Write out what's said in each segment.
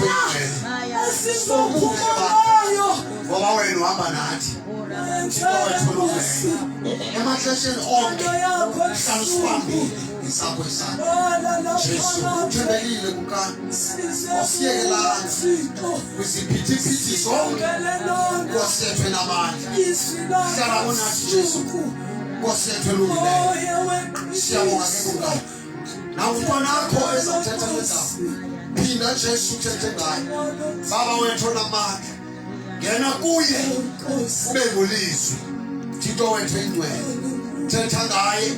Oyingcwele. Esizophuma ngayo. Ngoba wena uhamba nathi. Thixo wethu olungileyo. Emaxesheni onke Into yakho hlala usibambile ngesakho isandla. Jesu uthembekile kumkani. Awusiyekelanga kwiziphithiphithi zonke. Nkosi yethu enamandla. Hlala unathi Jesu. Nkosi yethu elungileyo. Siyabonga ke kumkani. Nawumntwana akho ezawuthetha le ndaba. Phinda Jesu uthethe ngaye. Baba wethu onamandla. Ngena kuye ube ngulizwi. Thixo wethu ingcwele. Thetha ngaye.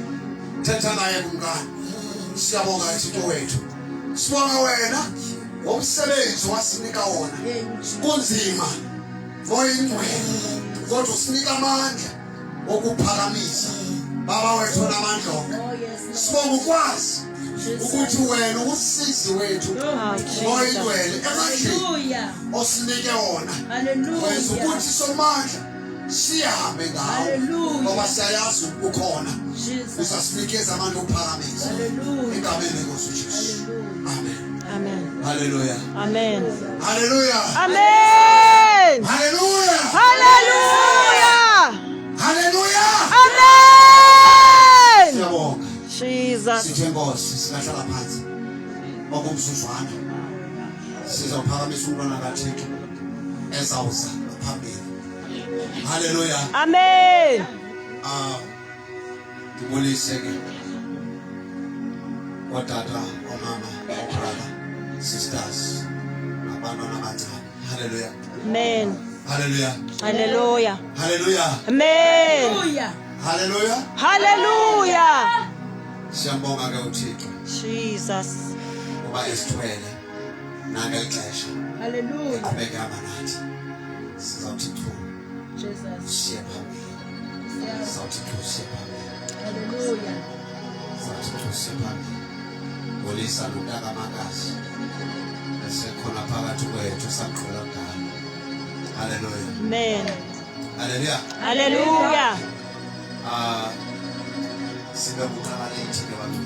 Thetha ngaye kumkani. Siyabonga Thixo wethu. Sibonga wena ngomsebenzi wasinika wona. Kunzima ngoyingcwele kodwa usinika amandla okuphakamisa. Baba wethu onamandla onke. Sibonga ukwazi ukuthi wena usizi wethu oyingcwele emandleni osinike wona. Wenza ukuthi somandla sihambe ngawo ngoba siyayazi ukhona. Usasinikeza amandla okuphakamisa. Egameni lenkosi uJesu. Amen. Amen. Hallelujah. Amen. Hallelujah. Amen. Hallelujah. Hallelujah. Hallelujah. Amen. Siyabonga. Jesus. Sithe Nkosi singahlala phansi. Okumzuzwana. Sizawuphakamisa umntwana kaThixo ezawuza phambili. Hallelujah. Amen. Ah ndibulise ke ootata, oomama, oobrother, sisters, nabantwana abancane. Hallelujah. Amen. Hallelujah. Hallelujah. Hallelujah. Amen. Hallelujah. Hallelujah. Siyambonga ke uThixo Jesus. ngoba esithwele nangeli xesha Hallelujah. eqhubeke hamba nathi. Sizawuthi chu Jesus. siye phambili. Sizawuthi chu siye phambili. Hallelujah. Sizawuthi chu siye phambili. Bolisa nomntakamakazi esekhona phakathi kwethu samgqibela kudala. Hallelujah. Amen. Hallelujah. Hallelujah. Ah, sibe kuqala late ke bantu.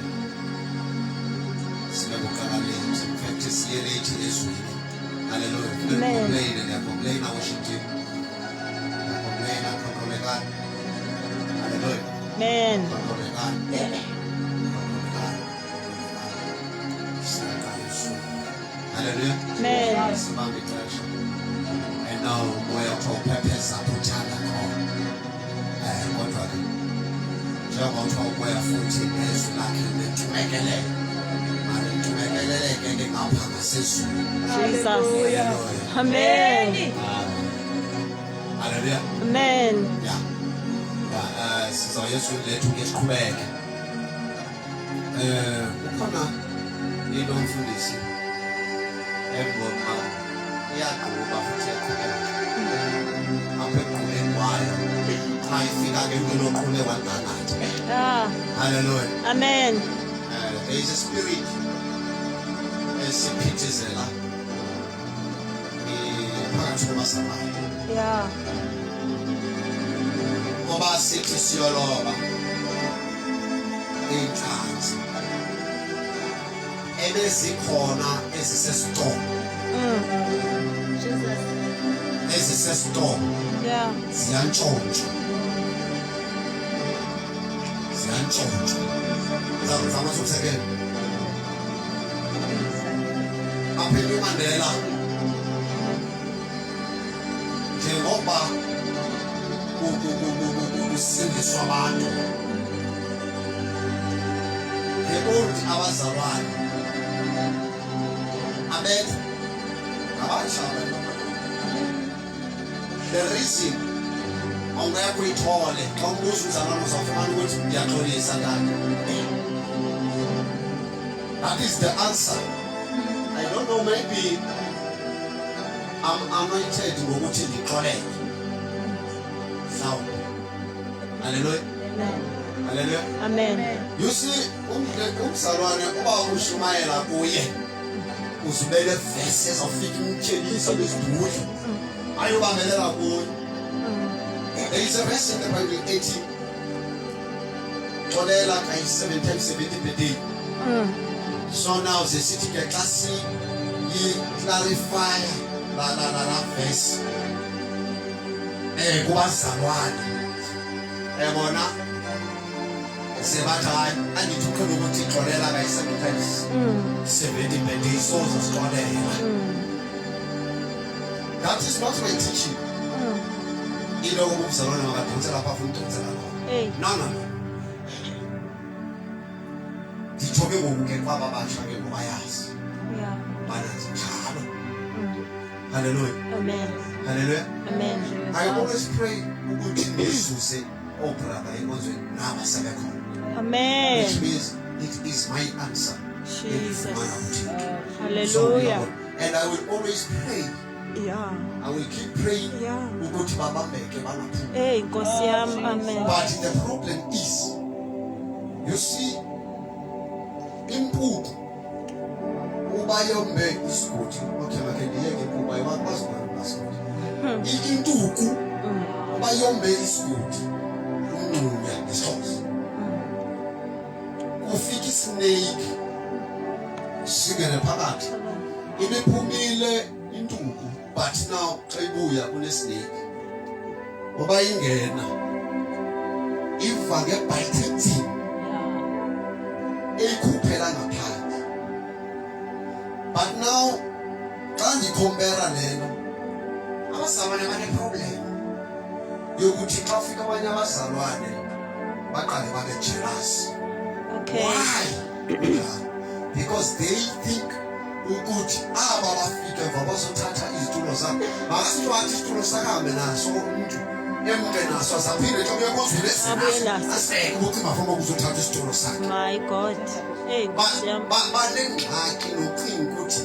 Sibe kuqala late. In fact, siye late ezwini. Hallelujah. Amen. Complain, ndiyacomplain worship team. Ndiyacomplain, controlekani. Hallelujah. Amen. Controlekani. Controlekani. Singaqala ebusuku. Hallelujah. Amen. Sibambe ixesha. And now umoya kuthiwa uphepheza apho uthanda khona. Kodwa ke njengoba kuthiwa umoya futhi nezwi lakhe linethumekelele. Malithumekeleleke ke ngapha ngasezulu. Jesus. Hallelujah. Amen. Hallelujah. Amen. Yeah. Yeah, sizawuya ezwini lethu ke siqhubeke. Kukhona into umfundisi engoma iyagquba futhi iyaqhubeka. Apha ekugqubeni kwayo xa ifika ke into enoqhube kwangangathi. Ah. Hallelujah. Amen. There is a spirit esiphithizela phakathi kwabazalwane. Ngoba sithi siyoloba iintlanzi ebezikhona ezisesitolo. Jesus. Ezisesitolo ziyantshontshwa. Ziyantshontshwa. Zama umzekelo. Aphethe uMandela njengoba kusindiswa abantu ngeold abazalwane abekho abatsha abantu. The reason awungekho uyithole xa umbuza umzalwane uzawufumana ukuthi ndiyaxolisa tata. That is the answer. I don't know, maybe I'm anointed ngokuthi ndixolele mhlawumbi. Hallelujah. Hallelujah. Amen. You see, umzalwane uba ushumayela kuye uzubele verse ezawufika imtyebisa bezidudla ayobambelela kuye. There is a verse in the Bible ethi xolela kayi-7 times 70 per day. So now zesithi ke xa ndayiclarifya la verse kubazalwane ebona sebathi hayi andithi uqhela ukuthi xolela kayi-7 times 70 per day soze sixolela. That is not my teaching. Into yokuba umzalwane makadonsela apha afuna udonsela khona. Hey. No. Nditsho ke ngoku ke kwaba batsha ke ngobayazi ubana njalo. Hallelujah. Amen. Hallelujah. Amen. I always pray ukuthi ndizuze oobrother enkonzweni naba sebekhona. Amen. Which means it is my answer. Jesus. Endifumana kuThixo. So, Hallelujah. and I will always pray. I will keep praying ukuthi babambeke bangaphumi. Hey, Nkosi yam. Amen. But the problem is, you see, impuku uba yombe isigodi. Okay, makhe ndiyeke impuku ayibakwazi uba isigodi. Intuku uba yombe isigodi, umnxunya ngesiXhosa. Kufika isnake singene phakathi. Ibiphumile intuku, but now xa ibuya kunesnake. Ngoba ingena iva ngebite enzima eyikhuphela ngaphandle. But now xa ndicompara le nto, abazalwane baneproblem yokuthi xa ufika abanye abazalwane baqale babe jealous. Why? Kunjalo? Because they think ukuthi aba bafika emva bazothatha izitulo zabo. Makasithi wathi isitulo sakahambe naso umntu emke naso azaphinde xa kuye kozwile Abuye naso. asibeke ubucinga foma kuzothatha isitulo sakhe. My God. Hey, Nkosi yam. Banengxaki nocinga ukuthi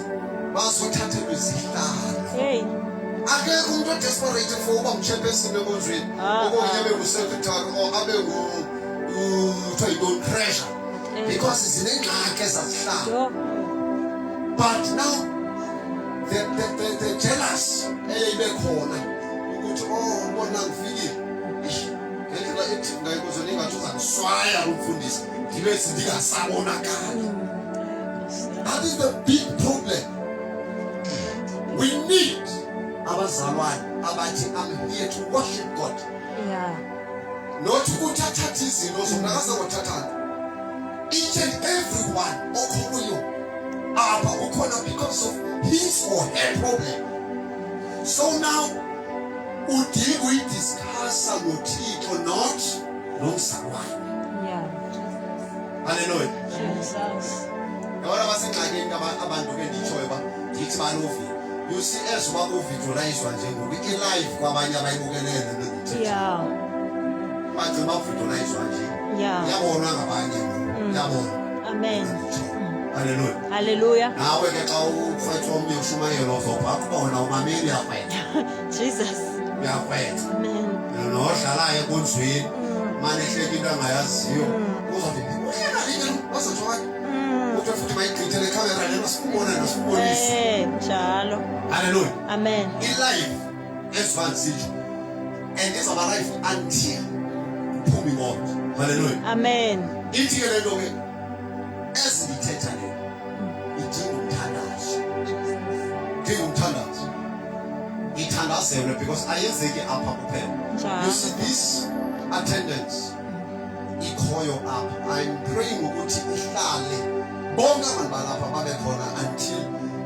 bazothathelwa izihlalo. Hey. Akekho umuntu odesperate for uba nguchairperson enkonzweni Ah, okanye ah. abe ngusecretary or abe kuthiwa yintoni, treasure, because zinengxaki ezazihlalo. Yo. But now the jealous eye ibe khona ukuthi oh ubona ngifikile. Eish, ngendlela active ngayo enkonzweni ingathi uzangiswaya lo mfundisi ndibe sindingasabonakali. That is the big problem. We need abazalwane abathi I'm here to worship God. Not ukuthi athathe izinto zona akazangothatha nto. Each and every one okhoyo apha ukhona because of his or her problem. So now udinga uyidiscussa noThixo, not nomzalwane. Hallelujah. Jesus. Yabona basengxakini abantu ke nditshoyo uba ndithi banovile. You see, as uba kuvidualayizwa nje ngoku i-live kwabanye abayibukeleyo le nto ndithetha. Bagcina bavidualayizwa nje. Iyabonwa ngabanye ngoku. Iyabonwa. Amen. Hallelujah. Hallelujah. Nawe ke xa ukrwetha omnye ushumayelo uzobhaqa uba wena umameli uyakrwetha. Jesus. Uyakrwetha. Amen. Nodlalayo enkonzweni mane ehleka into angayaziyo uzothi uhleka nini bazotsho kanye kuthiwe futhi mayigqithe le khamera lena sikubone nasikubonise. Njalo. Hallelujah. Amen. I-live ezifana sitsho and izawuba live until kuphume inkonzo. Hallelujah. Amen. Ithi ke le nto ke ezindithetha le idinga umthandazo, idinga umthandazo, ithandazelwe because ayenzeki apha kuphela. Njalo. You see this attendance ikhoyo apha, I'm praying ukuthi ihlale bonke abantu balapha babe khona until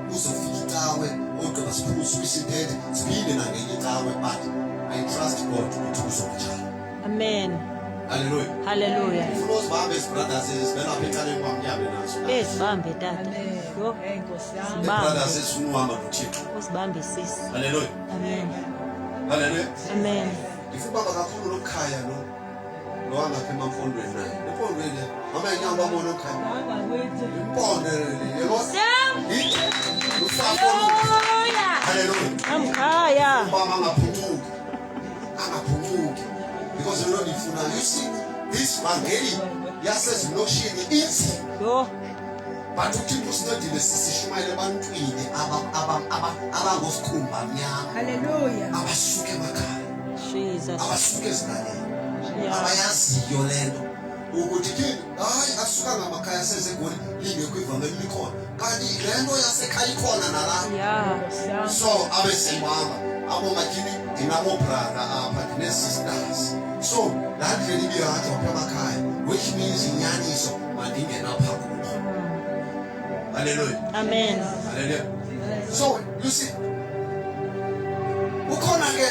kuzofika icawe ogqiba siphuma isithethe siphinde nangenye icawe, but I trust God ukuthi kuzoba njalo. Amen. Hallelujah. Hallelujah. Ufuna uzibambe ezi brothers ezibelapha ecaleni kwam ndihambe nazo. Eh, sibambe tata. Amen. Yo. Hey, Nkosi yami. Sibambe. Brothers ezifuna uhamba noThixo. Usibambe sisi. Hallelujah. Amen. Hallelujah. Amen. Ndifuna ubamba kakhulu lokukhaya lo lo wangapha emampondweni naye empondweni mama enyawo bamona okhaya impondo yebo lusapho. Hallelujah. Amkhaya. Ubaba angaphuncuki angaphuncuki because lento ndiyifunayo, you see, this vangeli yasezilokishini inzima. Yo. But uThixo usincedile sisishumayele ebantwini abangosikhumba mnyama. Hallelujah. Abasuka emakhaya. Jesus. Abasuka ezilalini. Yeah. Abayaziyo le nto ukuthi tyhini hayi asuka ngamakhaya asezegoli lingekho ivangeli likhona kanti le nto yasekhaya ikhona nalapha. Yeah. So abe seyibamba abongatyini ndinabo-brother apha, ndinee-sisters, so laa ndlela ibihanjwa apha emakhaya, which means inyaniso mandingenapha kubo. Halleluya. Amen. Halleluya. So you see, kukhona ke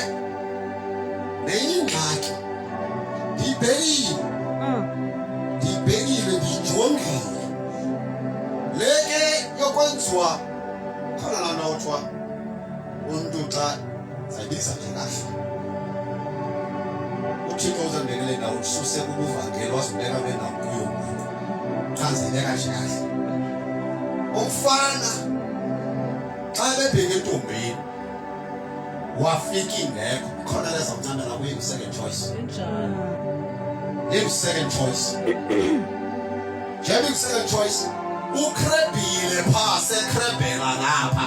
nenye ingxaki ndiyibhekile, ndiyibhekile, ndiyijongile le ke yokwenziwa khona laa nto kuthiwa umntu xa zayibiza nje kahle, uThixo uzandibekele ndawo, ususe kubuvangeli wazibeka kule ndawo kuyo ngoku. Xa ndizayibeka nje kahle, umfana xa ebebheke entombini wafika ingekho, khona lezawuncamela kuye ngu-second choice. Injalo. Ingu-second choice. Njengoba ingu-second choice, ukrebhile phaa, sekrebhela ngapha.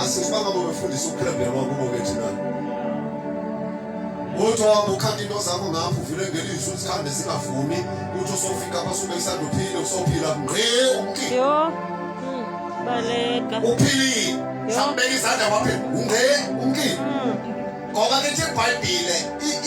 Asisi bangabo befundisa ukukrebhelwa kubo ke thina. Uthi wahamba ukhanda into zakho ngapha, uvule ngelizwi, uzikhande zingavumi, uthi usofika apha sube isanduphile, usophila ngqi umkile. Yho. Baleka. Uphilile, sambeka izandla waphila ngqi umkile. Ngoba ke ithi iBhayibhile,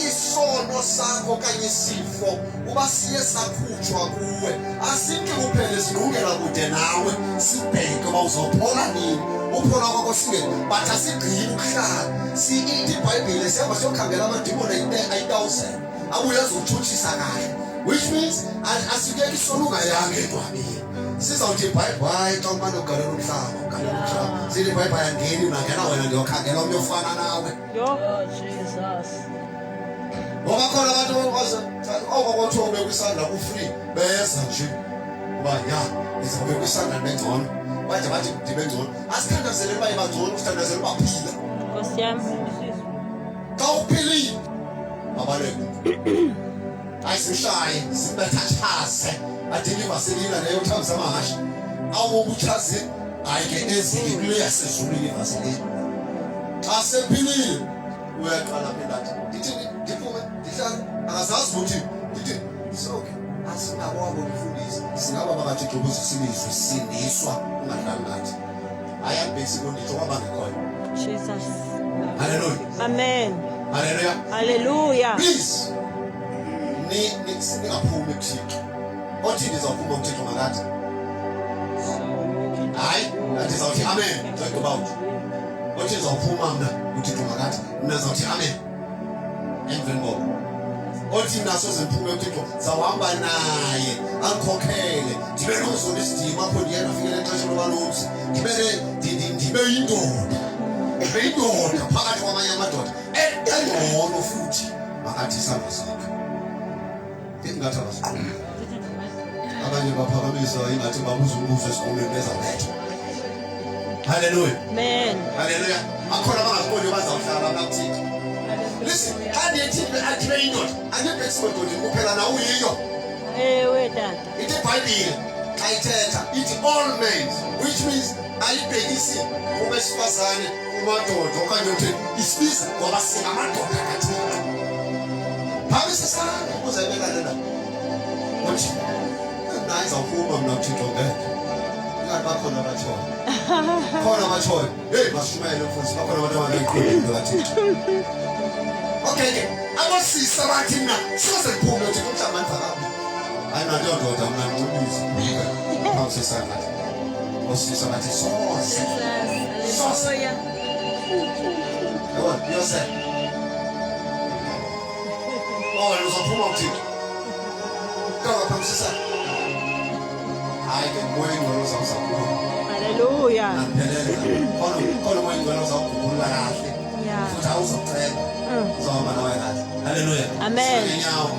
isono sakho okanye isifo uba siye sakhutshwa kuwe, asinki kuphele, silungela kude nawe, sibheke uba uzophola nini. Uphola kwakho singene, but asigqibi ukuhlala. Ithi iBhayibhile sihamba siyokhangela amadimoni ayi-1000 abuye azotshutshisa kahle, which means asikuyeka isono ungayanga engcwabeni. Sizawuthi bye-bye xa umane ugalela umhlaba, ugalela umhlaba, sithi bye-bye, angeni unangena wena, ndiyokhangela omnye ofana nawe. Yho. Oh Jesus. Ngoba khona abantu oko kwathiwa ubekwa isandla ku-free, beza nje uba ya ndizawubekwa isandla ndibe ngcono, bade bathi ndibe ngcono. Asithandazele uba iba ngcono, sithandazele uba phila. Nkosi yam. Xa uphilile mabaleke umntu, ayisimshaye, simbetha tshaze, adinga ivaselina leyo uthambisa amahashe awubuchazini. Hayi ke, ezike kule yasezulwini ivaselina. Xa sephilile uyaqala phinda athi ndithi ndiphume ndihlale, akazazi ukuthi ndithi sonke asingabo abo mfundisi, singaba bakaThixo ukuze silizwe sindiswa, ungadlali ngathi. Hayi, andibhekisi konditsho kwabangekhoyo. Jesus. Halleluya. Amen. Halleluya. Hallelujah. Please, ningaphumi kuThixo. Othi ndizawuphuma kuThixo makathi hayi, ndizawuthi amen. Ndizawugqiba uthi othi ndizawuphuma mna kuThixo makathi mna ndizawuthi amen. Emveni koko othi mna soze ndiphume kuThixo, zawuhamba naye andikhokhele, ndibe nomzona isidima apho ndiye ndafikela ixesha loba nomzi, ndibe yindoda, ndibe yindoda phakathi kwamanye amadoda engcono futhi, makathi isandla sakhe. Ingathi abaziqondi abanye, baphakamisa ingathi babuza umbuzo esikolweni bezawubetha. Halleluya. Amen. Halleluya. Akhona abangaziqondi bazawuhlala mna kuThixo. Listen, xa ndithi andibe yindoda, andibhekisi madodeni kuphela, nawe uyiyo. Ewe tata. Ithi iBhayibhile xa ithetha ithi all men, which means ayibhekisi kubesifazane, kumadoda okanye utheni, isibiza ngoba singamadoda kaThixo. Phakamisa isandla ukuze ibeka le ndaba uthi mna izawuphuma mna kuThixo ngeke. Ingathi bakhona abatshoyo, khona abatshoyo. Heyi, masishumayele mfundisi, bakhona abantu abangayiqondi into kaThixo. Okay ke, abosisi abathi mna soze ndiphume uThixo, mhlawumbi andivakabi. Hayi, mna ndiyondoda mna, ndinxibise. Phakamisa isandla osisi abathi soze, soze. Yabona yosef, oh, wena uzophuma kuThixo kangaphamisa. Hayi ke, moya ingcwele uzawuza kuwe. Hallelujah. Andiphelele khona, khona umoya ingcwele uzawugugulula kahle. Futhi awuzokucela, uzawuhamba nawe kahle. Halleluya. Amen. Ngenyawo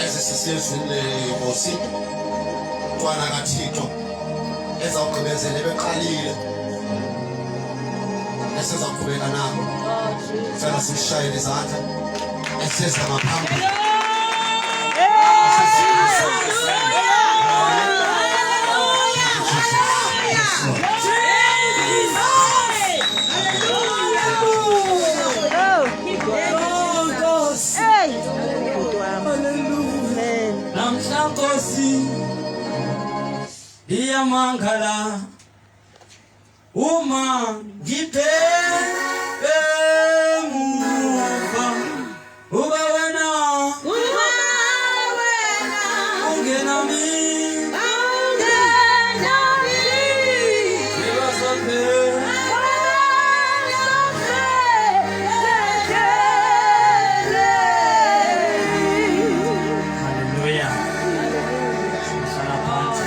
ezisisezwini lenkosi, mntwana kaThixo ezawugqibezela ebeqalile esizawuqhubeka nako. Oh Jesus. Cela simshayele izandla eseza ngaphambili. Oh. Oh, Nkosi. Hey. Bhuti wam. Hallelujah. Amen. Namhla Nkosi Ndiyamangala uma ngibheke emuva uba wena Uma wena ungenami ungenami ngibasaphe Haleluya. Hlala phansi.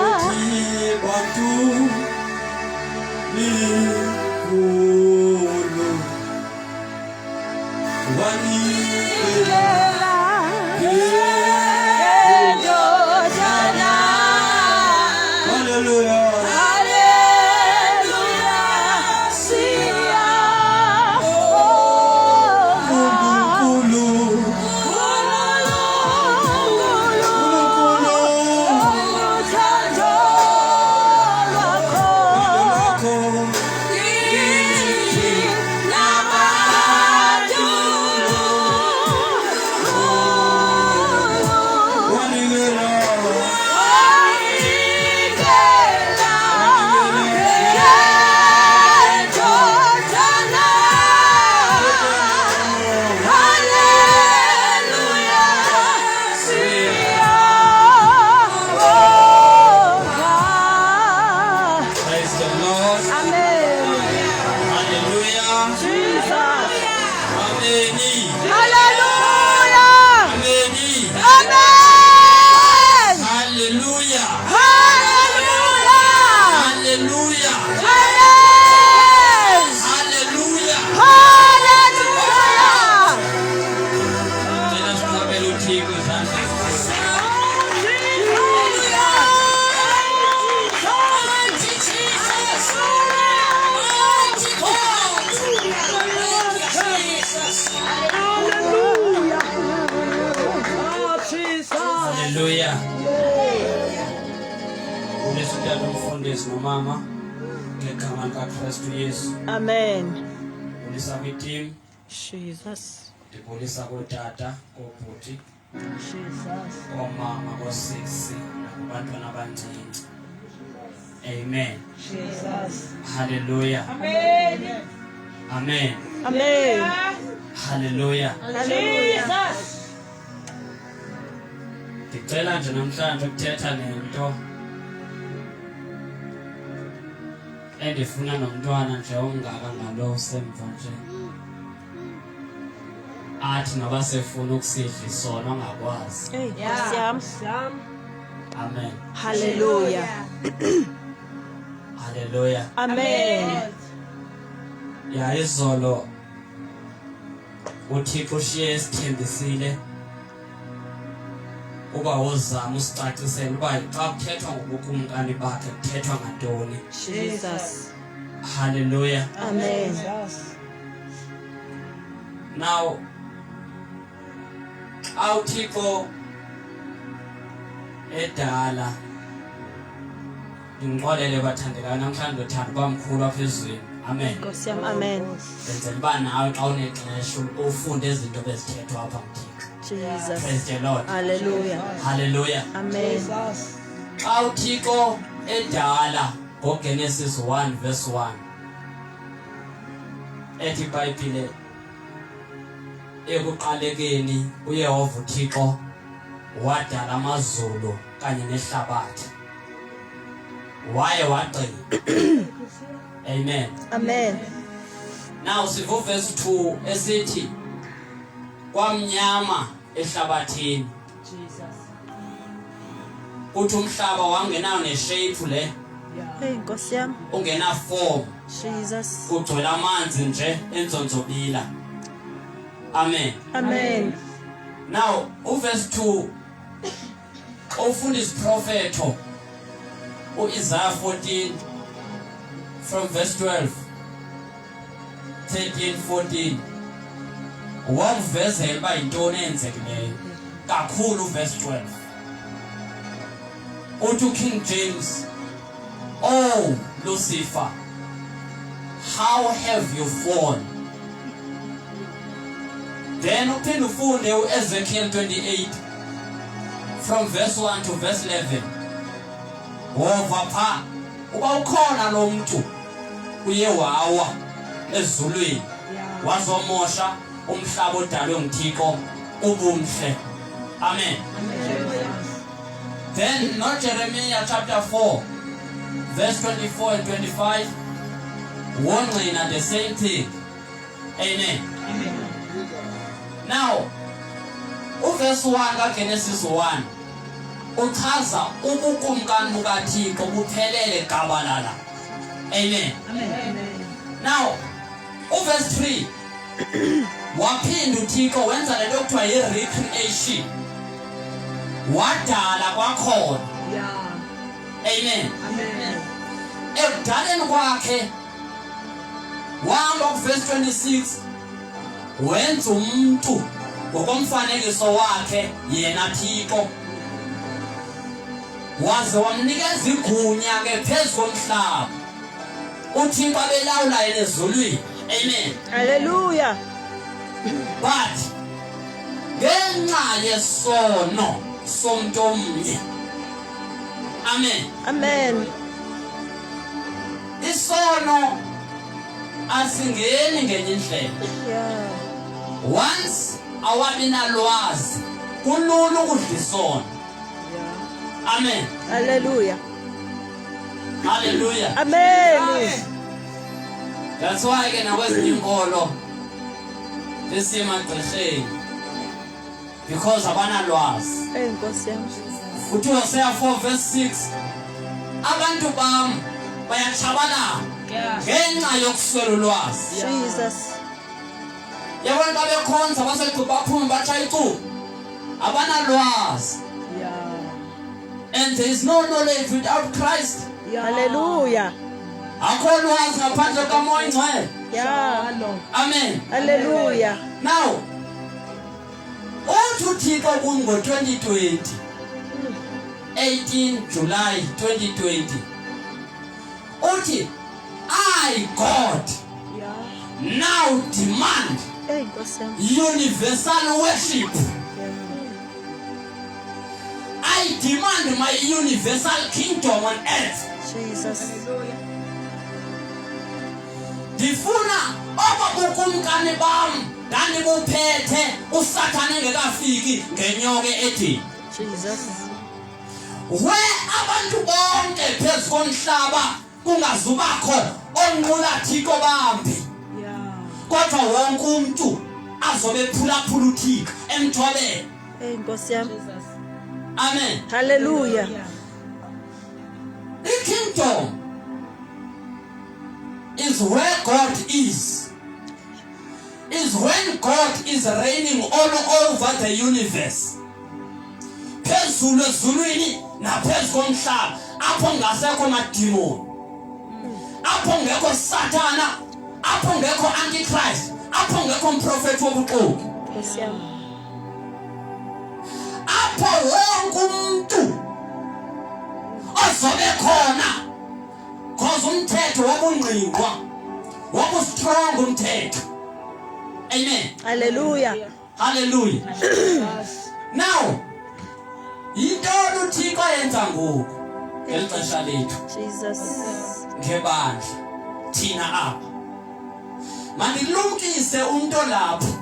Uthi bantu likhulu wanikela Haleluya. Nkulunkulu, Nkulunkulu, lakho wanikela Praise the Lord. Hallelujah. Amen. Amen. Hallelujah. Hallelujah. Hallelujah. Cela siqhwabele uThixo izandla. Hallelujah. Bulisa utata umfundisi nomama ngegama likaKristu Yesu. Amen. Bulisa kwi-team, Jesus. ndibulisa kootata, koobhuti, Jesus. koomama, koosisi nakubantwana abancinci. Amen. Jesus. Hallelujah. Amen. Amen. Amen. Hallelujah. Hallelujah. Ndicela nje namhlanje ukuthetha nento endifuna nomntwana nje ongaka ngalo usemva nje athi noba sefuna ukusidla isono angakwazi. Hey, Nkosi yami. Sam. Amen. Hallelujah. Hallelujah. Amen. Ya, izolo uThixo ushiye esithembisile uba wozama usicacisele uba xa kuthethwa ngobukumkani bakhe kuthethwa ngantoni. Jesus. Hallelujah. Amen. Jesus. Now xa uThixo edala, ndingixolele bathandekayo, namhlanje ndothanda uba mkhulu apha ezweni. Amen. Nkosi yami. Amen. Ndenzela uba nawe xa unexesha ufunde izinto bezithethwa apha nguThixo. Jesus. Praise the Lord. Hallelujah. Hallelujah. Amen. Jesus. Xa uThixo edala ngoGenesis 1 verse 1, ethi iBhayibhile ekuqalekeni uYehova uThixo wadala amazulu kanye nehlabathi, waye wagqiba. Amen. Amen. Now siva verse 2 esithi kwamnyama ehlabathini. Jesus. Uthi umhlaba wangenayo neshape le, Yeah. Hey, Nkosi yami. ungena form, Jesus. kugcwele amanzi nje enzonzobila. Amen. Amen. Now uverse 2, ufunda isiprofetho uIsaiah 14 from verse 12, 13, 14, wakuvezela uba yintoni eyenzekileyo kakhulu. Verse 12, Uthi uKing James, "Oh Lucifer, how have you fallen?" Then uphinde ufunde uEzekiel 28 from verse 1 to verse 11. Wova pha uba ukhona lo mntu uye wawa ezulwini wazomosha umhlaba odalwe nguThixo ubumhle. Amen. Then no Jeremiah chapter 4 verse 24 and 25 wongqina the same thing. Amen. Amen. Now uverse 1 kaGenesis 1 uchaza ubukumkani bukaThixo buphelele gabalala. Amen. Amen. Now uverse 3 waphinda uThixo wenza lento okuthiwa yi-recreation wadala kwakhona. Yeah. Amen. Amen. Ekudaleni kwakhe wahamba kuvesi 26 wenza umuntu ngokomfanekiso wakhe yena Thixo waze wamnikeza igunya ke phezu komhlaba uThixo abelawula yena ezulwini. Amen. Hallelujah. But ngenxa yesono somntu omnye. Amen. Amen. Isono asingeni ngenye indlela. Yeah. Once awabi nalwazi kulula ukudla isono. Yeah. Amen. Hallelujah. Hallelujah. Amen. That's why ke nakwezinye inkolo esimagqirheni because abanalwazi. Hey Nkosi yami. Uthi Hosea 4 verse 6 abantu bam bayatshabalala ngenxa yokuswela ulwazi. Jesus. Yabona xa bekhonza basecuba baphume batshaya icuba abanalwazi. Yeah. And there is no knowledge without Christ. Yeah. Hallelujah. Akho lwazi ngaphandle kaMoya Oyingcwele. Yeah. Njalo. Amen. Hallelujah. Now uthi uThixo kum ngo-2020 18 July 2020 uthi I God Yeah. now demand Hey Nkosi yami. universal worship. Yeah. I demand my universal kingdom on earth. Jesus. Ndifuna obo bukumkani bam ndandibuphethe uSathane engekafiki ngenyoka ethi Jesus. where abantu bonke phezu komhlaba kungazubakho onqula Thixo bambi. Yeah. Kodwa wonke umuntu azobe ephulaphula uThixo emthobela. Hey Nkosi yami. Jesus. Amen. Hallelujah. The kingdom is where God is. Is when God is reigning all over the universe. Phezulu ezulwini naphezu komhlaba apho ngasekho madimoni. Apho ngekho Sathana, apho ngekho Antichrist, apho ngekho mprofeti wobuxoki. Nkosi yami. Apho wonke umuntu ozobe khona cause umthetho wobungqingqwa wobustrong umthetho. Amen. Hallelujah. Hallelujah. Jesus. Now yintoni uThixo ayenza ngoku ngeli xesha lethu Jesus. ngebandla thina apha? Mandilumkise umuntu olapho,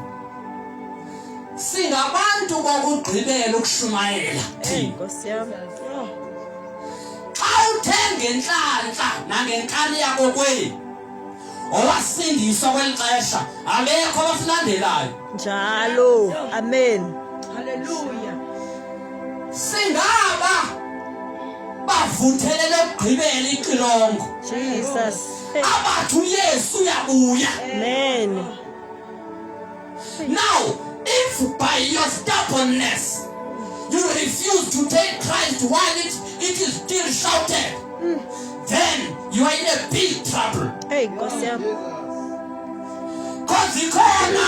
singabantu bokugqibela ukushumayela Hey thina. Nkosi yami. Oh. Xa uthe ngenhlanhla nangenkani yakokwenu owasindiswa kweli xesha, abekho abasilandelayo. Njalo. Amen. Hallelujah. Singaba bavuthelele ukugqibela ixilongo Jesus. Hey. abathi uYesu uyabuya. Amen. Now if by your stubbornness you refuse to take Christ while it is still shouted, then you are in a big trouble. Hey Nkosi yami. Cause ikhona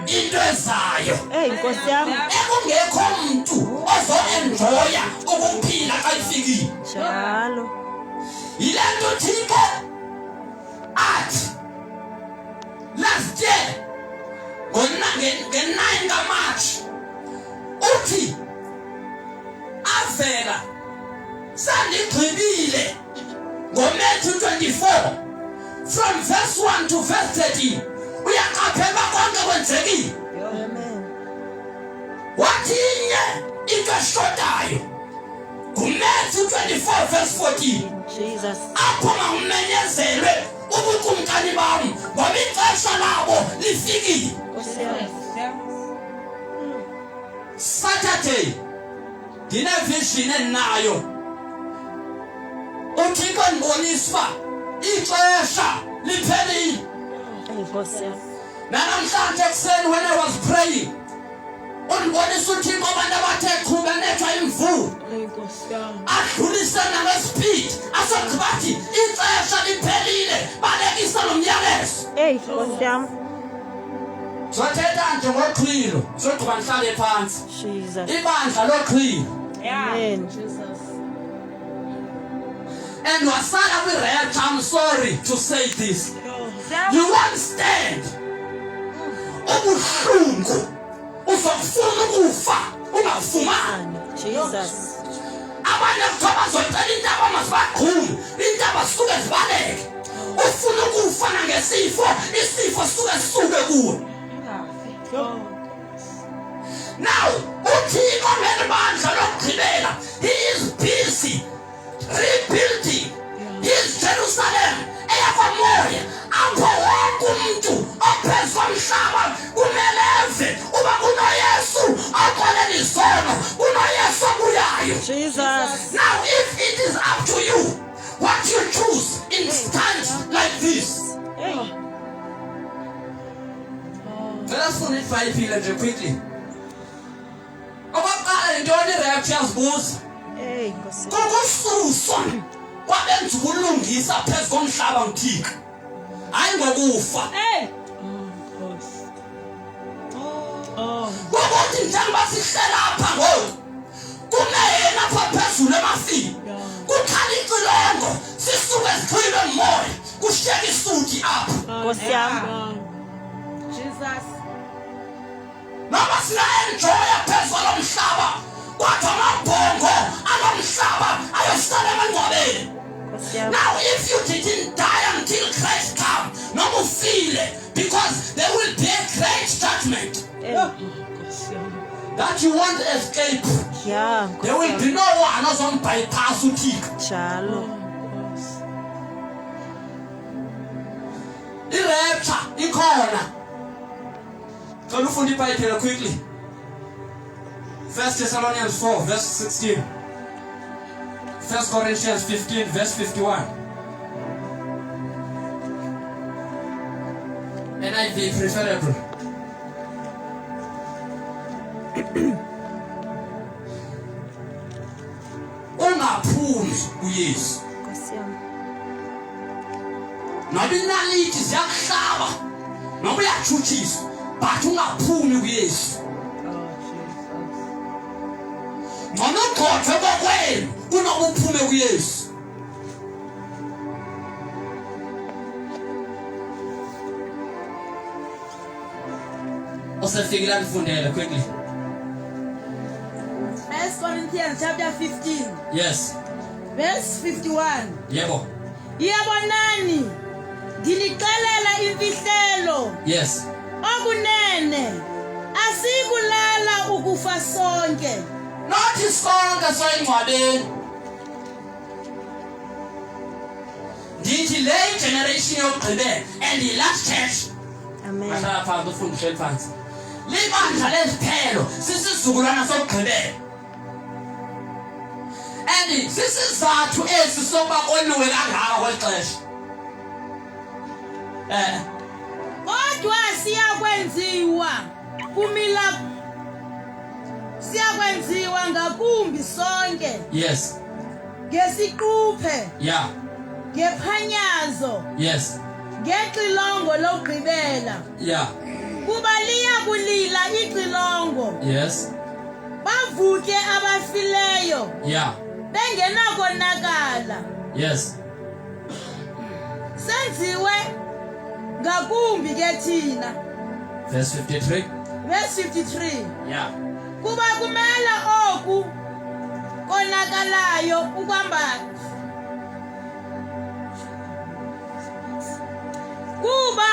into ezayo. Hey Nkosi yam. Ekungekho mntu ozoenjoya ukuphila xa ifikile. Njalo. Yile nto Thixo athi last year nge-9 kaMarch uthi avela sandigqibile ngoMatthew 24 from verse 1 to verse 13 uyaqaphela konke kwenzekile. Amen. Wathi inye into eshotayo nguMatthew 24 verse 14. Jesus. Apho makumenyezelwe ubukumkani bam ngoba ixesha labo lifikile. Nkosi yam. Saturday ndinevision endinayo, uThixo ndibonisa uba ixesha liphelile. Hey Nkosi yam. Nanamhlanje ekuseni when I was praying, undibonisa uThixo abantu abathe chu benethwa imvula, adlulise nangespeed, asogqiba athi ixesha liphelile, balekisa lo myalezo. Hey Nkosi yam. Sothetha nje ngoxhilo, sogqiba ndihlale phantsi. Jesus. Ibandla loxhilo. Amen. And wasala kwi-rapture. I'm sorry to say this, you won't stand ubuhlungu, uzokufuna ukufa ungafumani. Jesus. Abanye kuthiwa bazocela intaba mazibagqume, intaba zisuke zibaleke. Ufuna ukufa nangesifo, isifo sisuke sisuke kuwe. Now uThixo ngeli bandla lokugqibela, he is busy rebuilding his Jerusalem eyakwamoya, apho wonke umntu ophezu komhlaba kumele eve uba kunoYesu oxolela izono, kunoYesu obuyayo. Jesus. Now if it is up to you what you choose in times like this. Hey. Cela sifunde iBhayibhile nje quickly. Okokuqala, yintoni irapture? Yazibuza. Hey Nkosi. Kukususwa kwabenza ubulungisa phezu komhlaba nguThixo, hayi ngokufa. Kukuthi njengoba sihlela apha ngoku, kume yena apha phezulu emafini, kukhala icilongo, sisuke sixhilwe ngumoya, kushiyeka isuti apha. Nkosi yam. Jesus. Noma singa-enjoya phezu kwalo mhlaba, kodwa amabhongo alo mhlaba ayosala emangcwabeni. Nkosi yam. Now if you didn't die until Christ come, noma ufile, because there will be a great judgment Hey. that you won't escape. Yeah. There will be no one ozombypass uThixo. Njalo. I-rapture ikhona. Cela ufunde iBhayibhile quickly. 1 Thessalonians 4 verse 16, 1 Corinthians 15 verse 51, NIV preferable. Ungaphumi kuYesu. Nkosi yam. Noba inaliti ziyakuhlaba, noba uyatshutshiswa, but ungaphumi kuYesu. Ngcono ugxothwe kokwenu kunoba uphume kuYesu. Osefikile andifundele quickly. First Corinthians chapter 15, Yes. verse 51. Yebo. Yabonani, ndinixelela imfihlelo. Okunene asikulala ukufa sonke. Nathi sonke soyingcwabeni. Ndithi le generation yokugqibela and i-last church. Amen. Bahlala phansi, ufunde uhleli phansi. Libandla leziphelo, sisizukulwana sokugqibela. And sisizathu esi sokuba koniwe kangaka kweli xesha. Kodwa siyakwenziwa ngakumbi sonke. Ngesiquphe. Ngephanyazo. Ngexilongo lokugqibela. Yeah. Kuba liya kulila ixilongo. Yes. Bavuke abafileyo. Yeah. Bengenakonakala. Yes. Senziwe ngakumbi ke thina. Verse 53. Verse 53. Yeah. Kuba kumele oku konakalayo ukwambatha. Kuba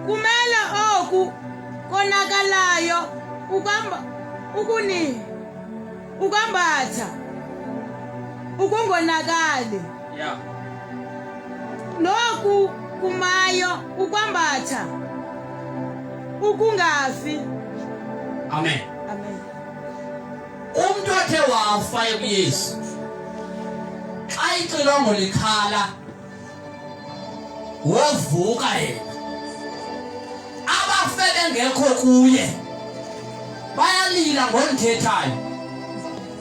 kumele oku konakalayo ukwamba ukuni ukwambatha ukungonakali. Yeah. Noku kumayo ukwambatha ukungafi. Amen. Amen. Umuntu othe wafa ekuYesu xa ixilongo likhala wovuka yena abafe bengekho kuye bayalila ngoluthethayo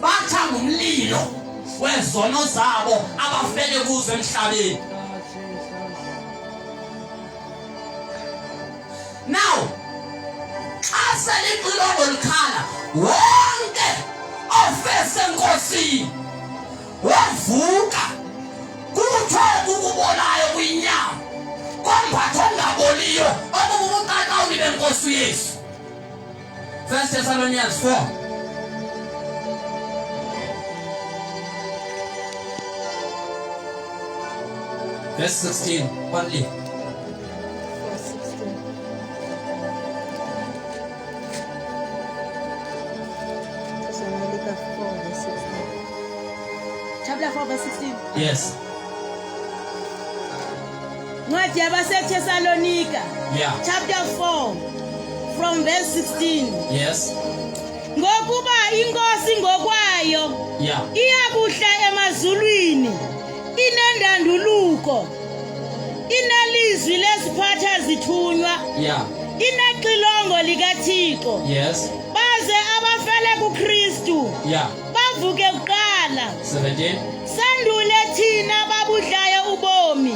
batha ngumlilo wezono zabo abafele kuzo emhlabeni. Now xa selixilongo likhala wonke ofese enkosini wavuka kuthiwa ukubolayo kwinyama kombatha okungaboliyo okububuqaqawuli benkosi uYesu. First Thessalonians 4. Verse 16 only. Thessalonica 4 verse 16. Chapter 4 verse 16. Yes. Ncwadi yabaseThessalonika. Yeah. Chapter 4 from verse 16. Yes. Ngokuba inkosi ngokwayo Yeah. iyakuhla emazulwini inendanduluko inelizwi lesiphatha zithunywa Yeah. inexilongo likaThixo Yes. baze abafele kuKristu Yeah. bavuke kuqala 17. sandule thina babudlayo ubomi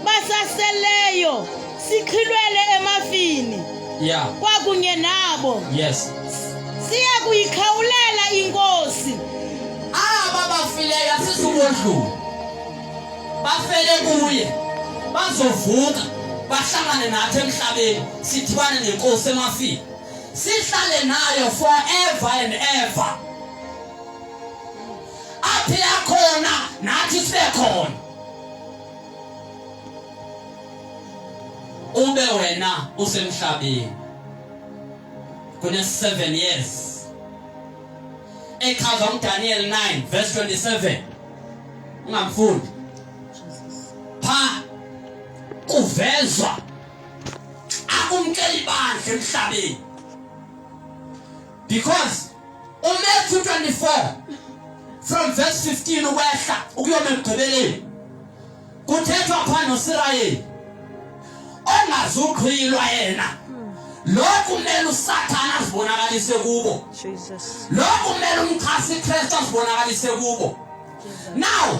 basaseleyo sixhilwele emafini Yeah. kwakunye nabo Yes. siya kuyikhawulela inkosi Aba bafileyo asizukudlula. Bafele kuye. Bazovuka bahlangane nathi emhlabeni sidibane nenkosi emafini. Sihlale nayo forever and ever. Aphi yakhona nathi sibe khona. Ube wena usemhlabeni. Kune 7 years. Echazwa uDaniel 9 verse 27. Ungamfundi. Pha kuvezwa akumkeli ibandla emhlabeni. Because uMatthew 24 from verse 15 ukwehla ukuyoma ekugqibeleni kuthethwa pha noSirayeli ongazuqhilwa yena lokhu kumele uSathane azibonakalise kubo. Jesus. Lokhu kumele umchasi Kristu azibonakalise kubo. Now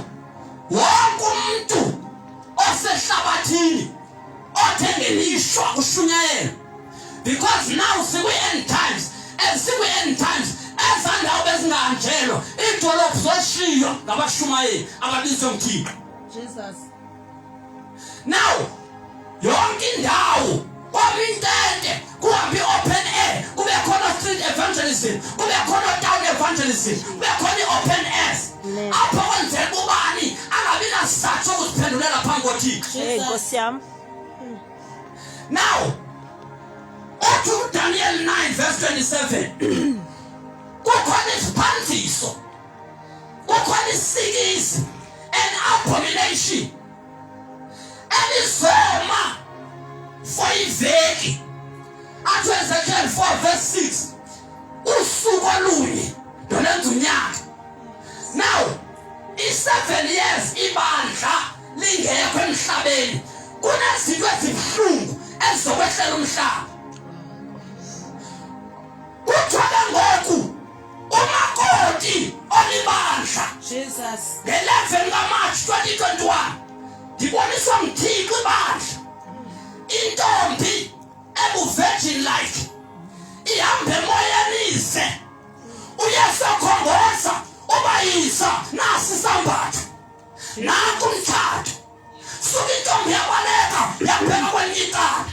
wonke umuntu osehlabathini othe ngelishwa kushunyayelwa because now sikwi-end times and sikwi-end times ezandawo bezingahanjelwa iidolophu zoshiywa ngabashumayeli ababizwe nguThixo. Jesus. Now yonke indawo kwaba intente kuhambe i-open air kube khona street evangelism kube khona town evangelism kube khona i-open airs apho kwenzeka ubani angabi nasizathu sokuziphendulela phambi koThixo. Hey Nkosi yami. Now uthi uDaniel 9 verse 27 kukhona isiphanziso kukhona isikizi an abomination elizoma for iveki athi Ezekiel 4 verse 6 usuku olunye ndolenza unyaka. Now i-7 years ibandla lingekho emhlabeni kunezinto ezibuhlungu ezizokwehlela umhlaba. Kuthiwa ke ngoku umakoti olibandla Jesus. nge-11 kaMarch 2021 Ndiboniswa nguThixo ibandla. Intombi ebu-virgin like ihamba emoyeni ize. UYesu ekhongoza ubayisa nasi isambatho. Nanku umtshato. Suka intombi yabaleka yabheka kwelinye icala.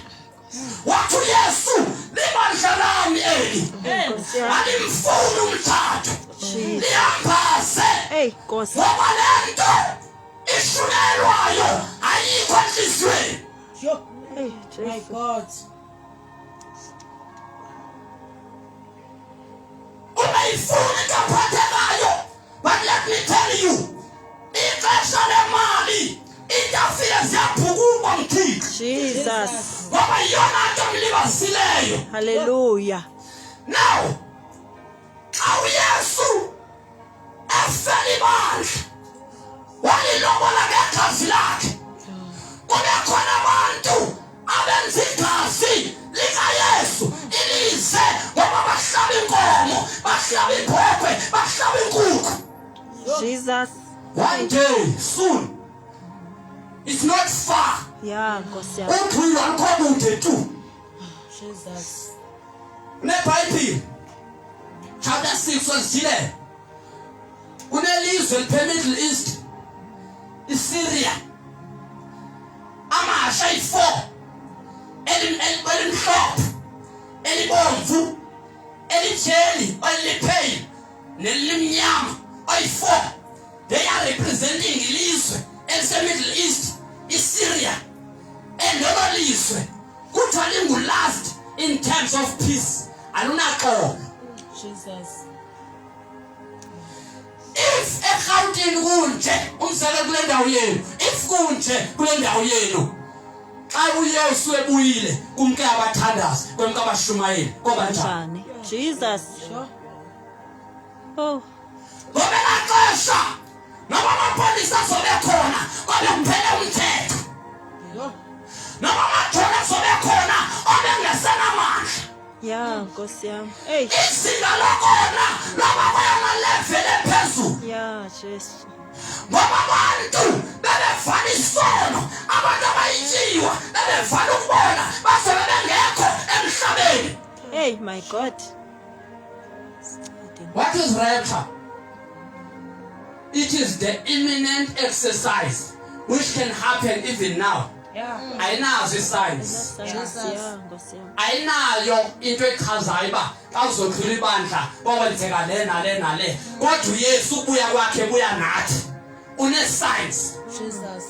Wathi uYesu libandla lami eli. Alimfuni umtshato. Lihambaze. Hey Nkosi. Ngoba le nto ishunyayelwayo ayikho enhliziyweni. Sure. Hey My Jesu. God. Ungayifuni into ephathekayo. But let me tell you, ixesha lemali iitafile ziyabhukukwa nguThixo. Jesus. Ngoba yiyona nto mlibazisileyo. Hallelujah. Now, xa uYesu efela ibandla walilobola ngegazi lakhe, kube khona abantu abenza igazi likaYesu ilize ngoba bahlaba inkomo, bahlaba ibhokhwe, bahlaba inkukhu. Jesus. One day soon, it's not far. Yeah Nkosi yami. Uxhwilo alukho kude tu. Jesus. NeBhayibhile chapter 6 wezithile kunelizwe eliphe Middle East, iSyria, amahasha ayi-4, elimhlophe, elibomvu, elityheli, elipheyile nelimnyama, ayi-4. They are representing ilizwe elise-Middle East, iSyria. And lolo lizwe kuthiwa lingu-last in terms of peace, alunaxolo. Jesus. If eRhawutini kunje, umzekelo kule ndawo yenu, if kunje kule ndawo yenu, xa uYesu ebuyile kumke abathandazi, kwemke abashumayeli, koba njani? Njani? Jesus. Sure. Oh. Ngoba elaa xesha noba amapolisa azobe khona kwabe kuphele umthetho, Sure. noba amajoni azobe khona obengesenamandla. Yeah Nkosi yami. Hey. Izinga lokona loba kweyona level ephezulu. Yeah Jesu. Ngoba abantu bebevala isono, abantu abayitshiwa bebevala ukubona, bazobe bengekho emhlabeni. Hey my God. What is rapture? It is the imminent exercise which can happen even now. Yeah. Ayinazo iscience. Yeah Nkosi yami. Ayinayo into echazayo uba xa uzoxhila ibandla kokwenzeka le nale nale. Kodwa uYesu ubuya kwakhe buya nathi. Une-science. Jesus.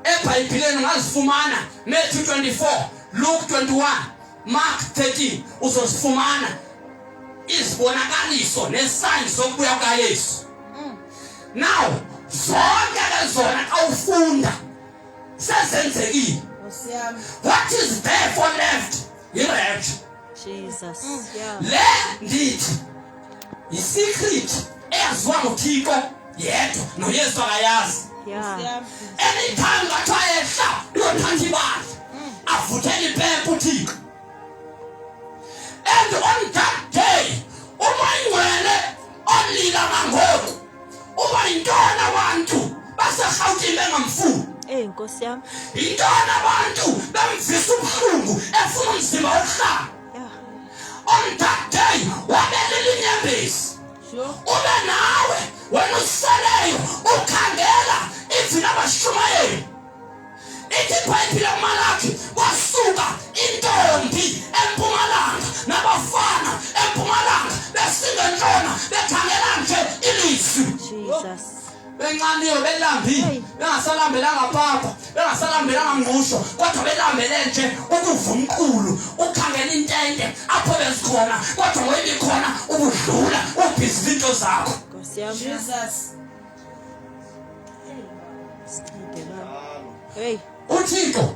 EBhayibhileni ungazifumana Matthew 24, Luke 21, Mark 13, uzozifumana izibonakaliso ne-signs zokubuya kukaYesu. Now zonke ke zona xa ufunda sezenzekile. Nkosi yami. What is therefore left? Yi-rapture. Jesus. Yeah. Le ndithi yi-secret eyaziwa nguThixo yedwa, noYesu akayazi. Yeah. Nkosi yami. Anytime ngathiwa ehla uyothatha ibandla, avuthele impempe uThixo. And on that day uma ingcwele olila nangoku uba yintoni abantu baseRhawutini bengamfuni? Hey Nkosi yami. Yintoni abantu bemvisa ubuhlungu efuna umzimba wokuhlala? Yeah. On that day wabelila inyembezi. Sure. Ube nawe wena useleyo ukhangela ivini abashumayeli. Ithi iBhayibhile kuMalaki, kwasuka intombi empumalanga nabafana empumalanga besingentshona bekhangela nje ilizwi. Jesus. Bencaniwe, belambile, bengasalambelanga papa, bengasalambelanga mngqusho, kodwa belambele nje ukuva umqulu, ukhangela intente apho bezikhona, kodwa ngoba ibikhona ubudlula ubhizi izinto zakho. Nkosi yami. Jesus. Sincede baba. Hey. uThixo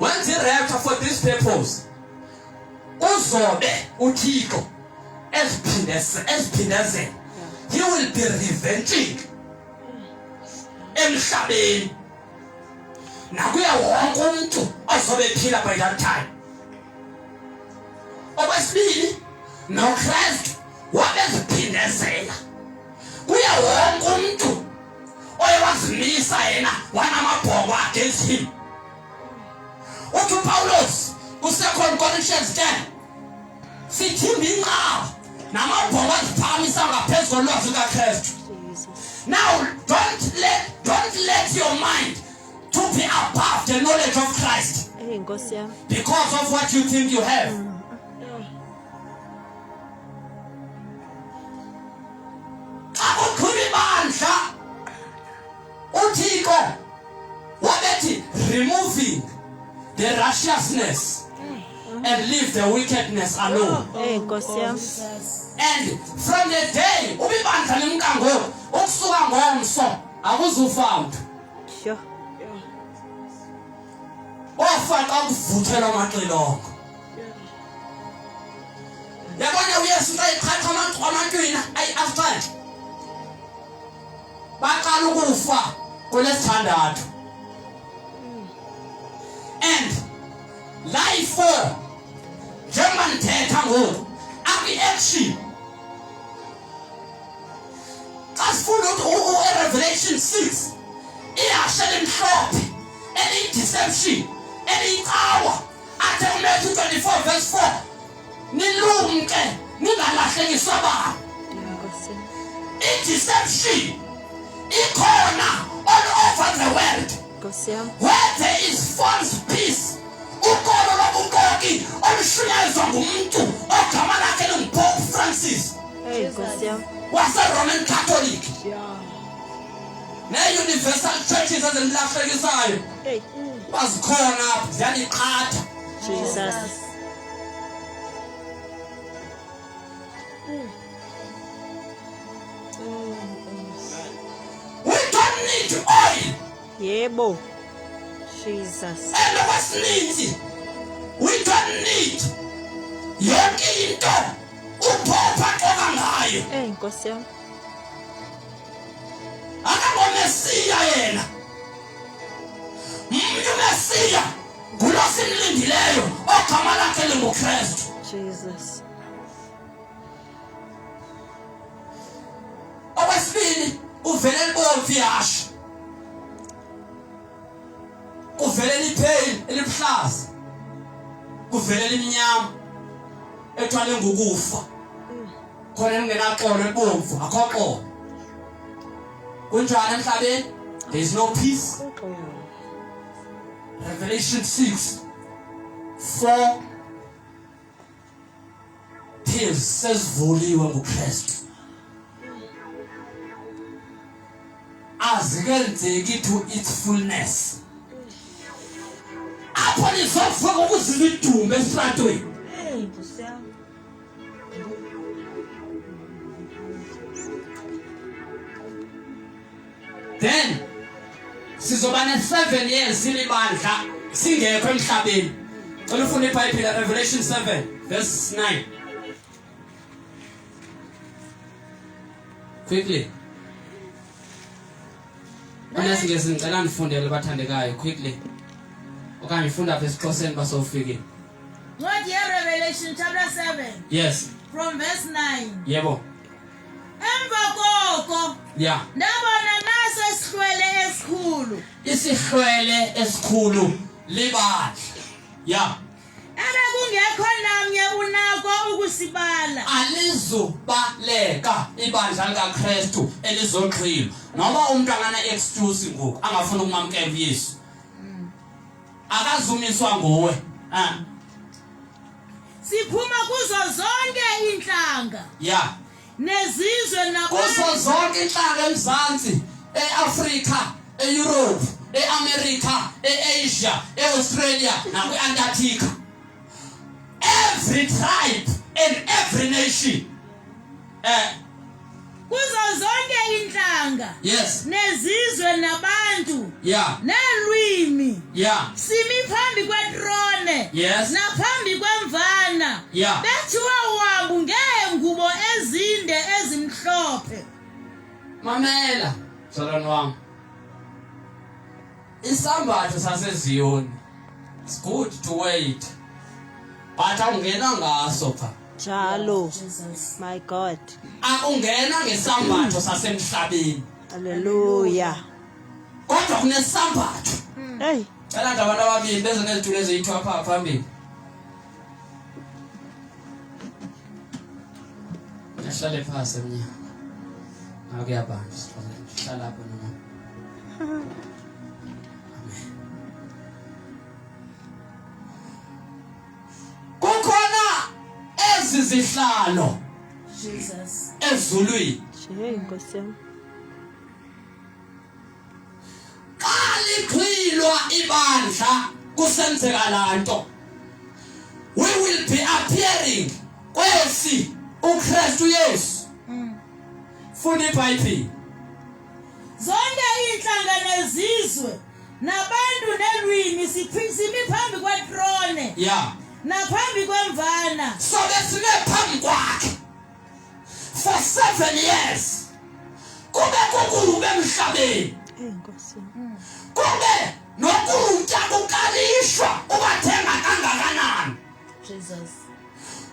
wenza i-rapture for this purpose. Uzobe uThixo eziphindezela. He will be revenging emhlabeni nakuye wonke umuntu ozobe ephila by that time. Okwesibili, noKristu wabeziphindezela kuye wonke umuntu oye wazimisa. Waziphakamisa yena wanamabhongo against him. Uthi uPawulos ku-2 Corinthians 10 sithimba inqaba namabhongo aziphakamisa ngaphezu kolwazi lukaKristu. Now don't let your mind to be above the knowledge of Christ. Hey Nkosi yami. Because of what you think you have. Xa kuqhuba ibandla uThixo wabethi removing the righteousness and leave the wickedness alone. Hey Nkosi yami. And from the day ubibandla limka ngoku ukusuka ngomso akuzufa mntu. Sure. Wafa xa kuvuthelwa amaxilongo. Yabona uYesu xa eqhatha amantwina ayi-asixhenxe baqala ukufa kwelesithandathu. And life 4 njengoba ndithetha ngoku akwi-action xa sifunda ukuthi uRevelation 6 ihashe elimhlophe eliyi-deception eliyicawa athe uMatthew 24 verse 4 nilumke ningalahlekiswa bani. I-deception ikhona all over the world where there is false peace. Ukolo lobuxoki olushunyayezwa ngumntu ogama lakhe linguPope Francis wase-Roman Catholic nee-universal churches ezinilahlekisayo bazikhona apho ziyaniqhatha. Jesus. We don't need oil. Yebo. Jesus. And okwesininzi we don't need yonke into uPope axoka ngayo. Hey Nkosi yami. Akangomesiya yena. Mntu Mesiya ngulo simlindileyo ogama lakhe linguKristu. Jesus. Okwesibili uvele libomvu ihashe. Kuvele lipheli elibuhlaza. Kuvele limnyama ethwale ngukufa. Khona elingenaxolo elibomvu akho xolo. Kunjani emhlabeni? There is no peace. Revelation 6 4 pills sezivuliwe nguKristu. Azikenzeki to its fullness. Apho nizovuka ukuzila idume esitratweni. Then sizoba ne-7 years silibandla singekho emhlabeni. Cela ufunde iBhayibheli Revelation 7 verse 9. Quickly. Unesingesi ngicela nifundele bathandekayo quickly. Okanye funda apha esiXhoseni basowufikile. Ncwadi yeRevelation chapter 7. Yes. From verse 9. Yebo. Emva koko. Yeah. Ndabona naso isihlwele esikhulu. Isihlwele esikhulu libandla. Yeah. Ebekungekho namnye unako ukusibala. Alizubaleka ibandla likaKristu elizoxhilwa. Noma umuntu angana excuse ngoku angafuni ukumamkela uYesu. Akazumiswa nguwe. Siphuma kuzo zonke inhlanga. Yeah. Nezizwe nabantu. Kuzo zonke inhlanga eMzansi, eAfrika, eEurope, eAmerica, eAsia, eAustralia nakwiAntarctica. Every tribe and every nation. Kuzo zonke inhlanga. Yes. Nezizwe nabantu. Yeah. Nelwimi. Yeah. Simi phambi kwetrone. Yes. Naphambi kwemvana. Yeah. Bethiwa wambu ngeengubo ezinde ezimhlophe. Mamela, mzalwane wami. Isambatho saseZiyoni. It's good to wait. But awungena ngaso pha. Njalo. My God. Akungena ngesambatho sasemhlabeni. Hallelujah. Kodwa kunesambatho. Hey. Cela nje abantu ababili beze nezitulo eziyithu apha phambili. Ahlale phasi emnyango. Akuyabamba hlala apho noma. Amen. Kukhona ezi zihlalo Jesus. ezulwini. Hey Nkosi yami. Xa lixhilwa ibandla kusenzeka laa nto. We will be appearing kwesi uKristu Yesu. Funda iBhayibhile. Zonke iintlanga nezizwe nabantu neelwimi simi phambi kwetrone Yeah. naphambi kwemvana. Sobe sime phambi kwakhe for 7 years. Kube kukube emhlabeni. Hey Nkosi yami. Kube nokutya kukalishwa ubathenga kangakanani. Jesus.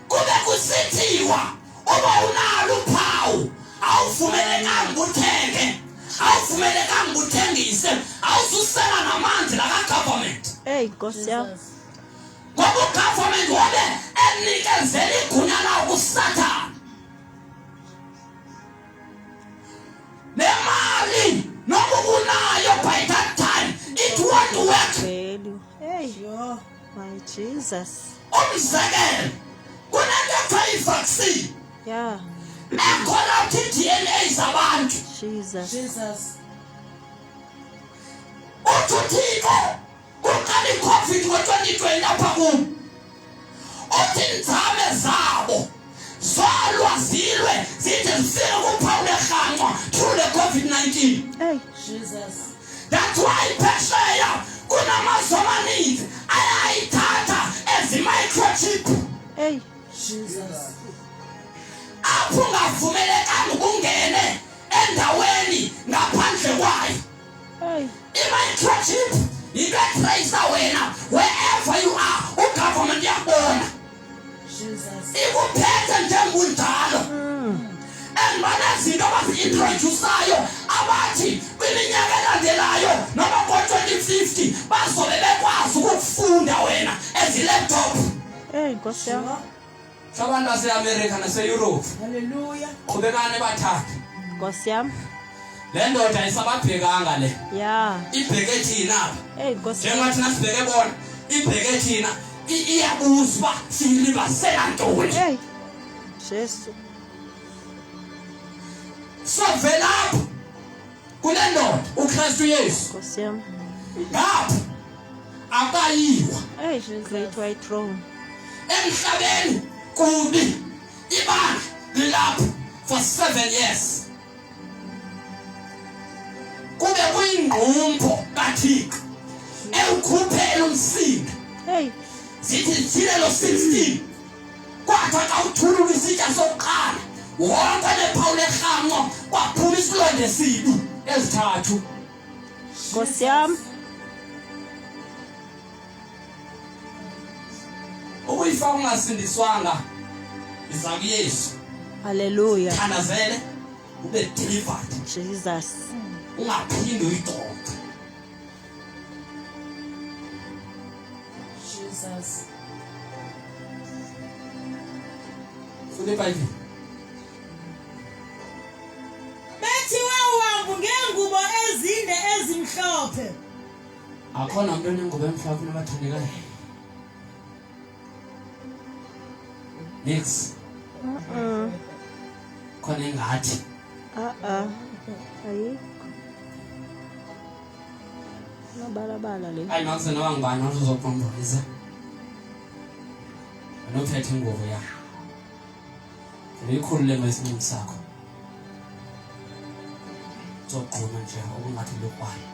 Kube kusithiwa uba unalo uphawu awuvumelekanga uthenge, awuvumelekanga uthengise, awususela namanzi laka government. Hey Nkosi yami. Jesus. Ngoba ugovernment wabe enikezela igunya lawo kuSathane. Nemali noba ubunayo by that time it won't work. Value. Hey Yho. my Jesus. Umzekelo, kunento ekuthiwa i-vaccine Yeah. ecorrupt i-DNA zabantu. Jesus. Jesus. Uthi uThixo kuqala i-COVID ngo-2020 apha kum, uthi iinzame zabo zolwa zilwe zide zifike kuphawu lerhanqwa through the COVID-19. Hey. Jesus. That's why phesheya kunamazwe amaninzi ayayithatha ezi microchip. Hey. Jesus. Apho ungavumelekanga ukungene endaweni ngaphandle kwayo. Hey. I-microchip yinto etreyisa wena wherever you are, ugovernment uyakubona. Jesus. Ikuphethe njengunjalo. And banezinto abazi-introdusayo abathi kwiminyaka elandelayo noma ngo-2050 bazobe bekwazi ukukufunda wena ezi-laptop. Hey Nkosi yami. Abantu baseAmerika naseYurophu, Hallelujah. qhubekani bathathe. Nkosi yami. Le ndoda ayisababhekanga le. Yeah. Ibheke thina apha. Hey Nkosi yami. Njengoba thina sibheke bona, ibheke thina. Iyabuza uba siyilibasela ntoni. Hey. Jesu. Sovela apho kule ndoda uKristu Yesu. Nkosi yami. Ngapha akayiwa Hey great white throne. emhlabeni kubi. Ibandla lilapho for 7 years. Kube kuyingqumbo kaThixo ewukhuphela umsindo. Hey. Sithi sithile lo 16 kwathiwa xa uthulula isitya sokuqala wonke nephawu lerhanqo kwaphuma isilonda esibi ezithathu. Nkosi yami. Ukuyifaka ungasindiswanga iza kuYesu. Hallelujah. Thandazele ube delivered. Jesus. Ungaphinde uyicoce. Jesus. Funda iBhayibhile. Bethiwe uhambo ngeengubo ezinde ezimhlophe. Akho namntu onengubo emhlophe nabathandekayo. Nix. Khona engathi. Ah ah. Ayikho. Mabalabala le. Hayi makuze noba ngubani ozoqombolisa. Wena uphethe ingubo yakho. Uyikhulule ngesinqumo sakho. Uzogquma nje okungathi lukrwala.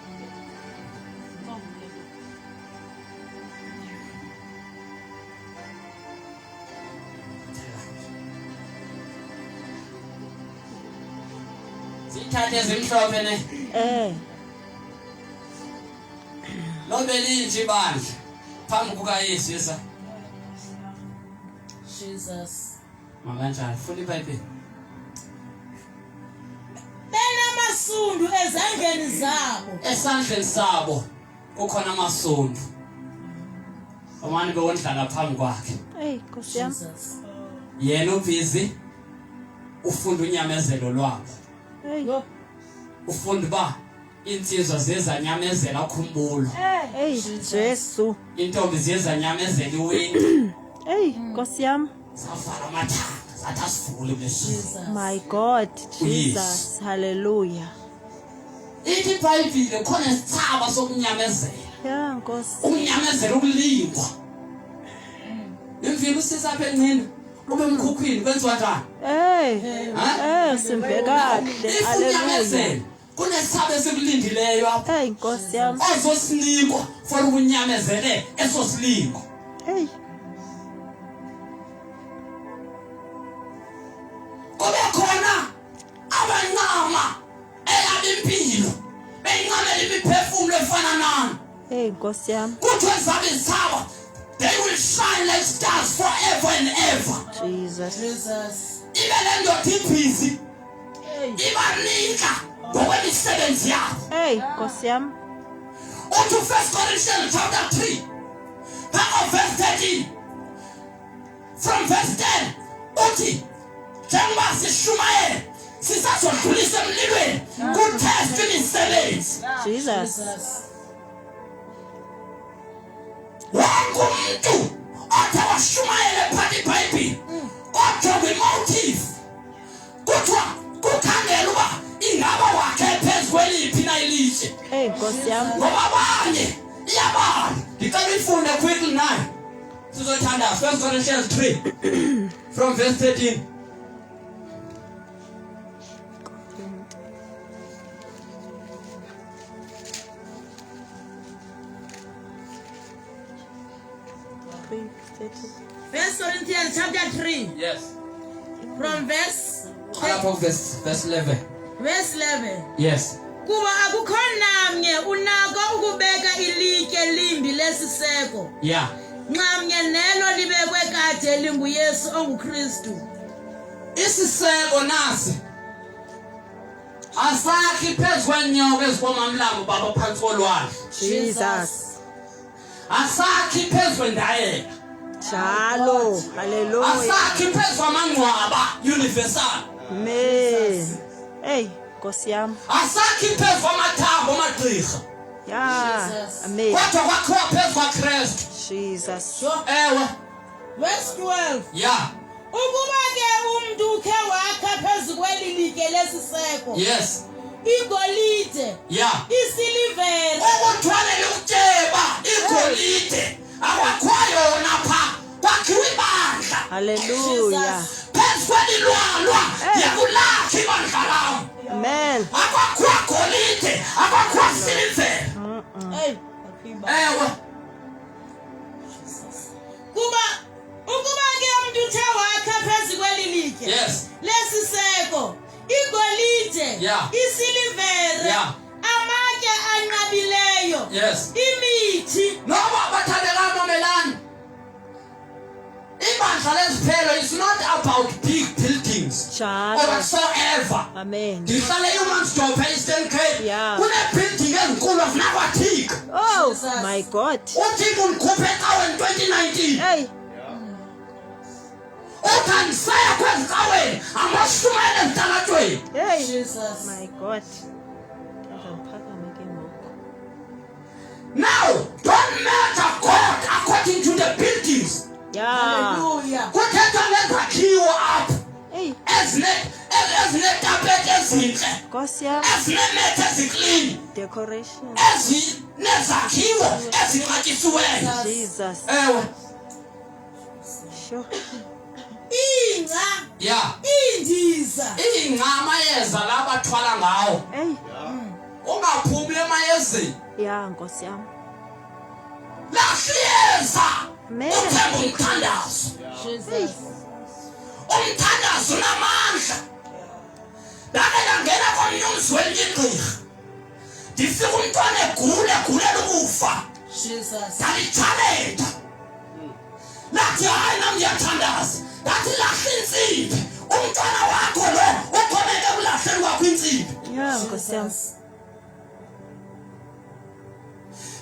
Sithathe ezimhlophe ne. Lobe linje ibandla phambi kukaYesu yesa. Jesus. Makanjani? Funda iBhayibhile. Benamasundu Amasundu ezandleni zabo. Esandleni sabo kukhona amasundu. Omane bewondlala phambi kwakhe. Hey, Nkosi yam. Jesus. Yena ubhizi ufunda unyamezelo lwabo. Hey. Ufunda uba iinsizwa ziye zanyamezela ukhumbulo. Hey, Jesu. Iintombi ziye zanyamezela iwindi. Hey, Nkosi yam. Savala amathanga sathi asivule mesini. Jesus. My God, Uyesu. Jesus. Hallelujah. Ithi iBhayibhile khona isithaba sokunyamezela. Yeah, Nkosi. Ukunyamezela ukulingwa. Imvile usisa apha encina ube emkhukhwini kwenziwa njani? Hey. Ha? Eh, simve kahle. If Hallelujah. unyamezela kunesithaba esikulindileyo apha Hey, Nkosi yam. ozosinikwa for ukunyamezele eso silingo. Hey. Kube khona abancama eyabo impilo beyincamela imiphefumulo efana nani. Hey, Nkosi yam. Kuthiwe ezabo izithaba they will shine like stars forever and ever. Jesus. Jesus. Ibe le ndoda ibhizi Hey. ibanika ngokwemisebenzi yabo. Hey, Nkosi yam. Uthi uFirst Corinthians chapter 3 phaka verse 13 from verse 10 uthi njengoba sishumayela sisazodlulisa emlilweni kutest imisebenzi. Jesus. Jesus. Wonke umuntu othe washumayela ephatha iBhayibhile kodwa kwi-motive kuthiwa kukhangela uba ingaba wakhe phezu kweliphi na ilitshe. Hey, Nkosi yam. Ngoba abanye iyabala. Ndicela uyifunde quickly nayo. Sizothandaza First Corinthians 3 from verse 13. Three, 30. First Corinthians chapter 3 Yes. from verse Qala verse 11. verse 11. Yes. Kuba akukho namnye unako ukubeka ilitye limbi lesiseko. Yeah. Nxamnye nelo libekwe kade linguYesu onguKristu. Isiseko nasi. Asakhi phezu kwenyoka ezikomamlambo baba phansi kolwandle. Jesus. Asakhi phezu kwendayela. Njalo. Hallelujah. Asakhi phezu kwamangcwaba universal. Amen. Hey, Nkosi yam. Asakhi phezu kwamathambo amagqirha. Yeah. Jesus. Amen. Kodwa kwakhiwa phezu kwaKristu. Jesus. Sure. Ewe. Verse 12. Yeah. Ukuba ke umntu ukhe wakha phezu kweli litye lesiseko. Yes. Igolide, Yeah. isilivere, Ukuthwalela ukutyeba igolide akwakhiwa yona pha kwakhiwa ibandla. Hallelujah. Phezu kwelilwalwa ndiyakulakha ibandla lam. Amen. Akwakhiwa golide, akwakhiwa silivere. Hey, Ewe. kuba ukuba ke umntu uthe wakha phezu kweli litye Yes. lesiseko igolide, Yeah. isilivere, Yeah. amatye anqabileyo, Yes. imithi, Noba bathandekayo mamelani. Ibandla leziphelo is not about big buildings or Njalo. whatsoever. Amen. Ndihlale eHumansdorp e-Eastern Cape. Yeah. Kune-building ezinkulu azinakwathika. Oh, Jesus. my God. uThixo undikhuphe ecaweni 2019. Hey, Uthi andisekho ezicaweni, amashumayela ezitalatweni. hey. Jesus. My God. Ngiphakame ke ngoku. Now, don't measure God according to the buildings. Yeah. Hallelujah. Kuthethwa ngezakhiwo apha Hey, ezinetapeti ezintle, Nkosi yam. ezineemethe eziklini, Decoration. ezinezakhiwo ezinqatyisiweyo. Jesus. Ewe. Sure. Ingca, Yeah. iindiza, Ingca amayeza la bathwala ngawo. Hey. Ungaphumi emayezeni. Yeah, Nkosi yam. Lahliyeza. Amen. Uthemba umthandazo. Jesus. Umthandazo unamandla. Ndake ndangena komnye umzi welinye igqirha. Ndifika umntwana egula egulela ukufa. Jesus. Ndalitshalela. Lathi hayi nam ndiyathandaza. Ndathi lahla intsimbi. Umntwana wakho lo uxhomeke ekulahleni kwakho intsimbi. Ya Nkosi yam.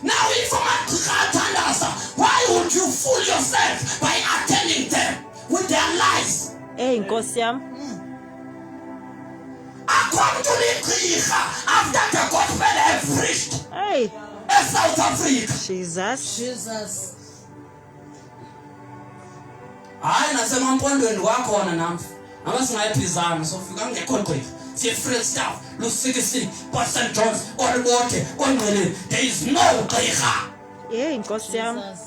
Now if amagqirha athandaza, why would you fool yourself by attending them with their lies? Ey Nkosi yam. Akho mntu ligqirha after the gospel have preached Hey eSouth Africa. Jesus. Jesus. Hayi nasemampondweni kwakhona namhla. Noma singayiphizana sofika kungekho gqirha. Siye Flagstaff, Lusikisiki, Port St John's, koRibothe, koNgqeleni. There is no gqirha. Hey Nkosi yam. Jesus.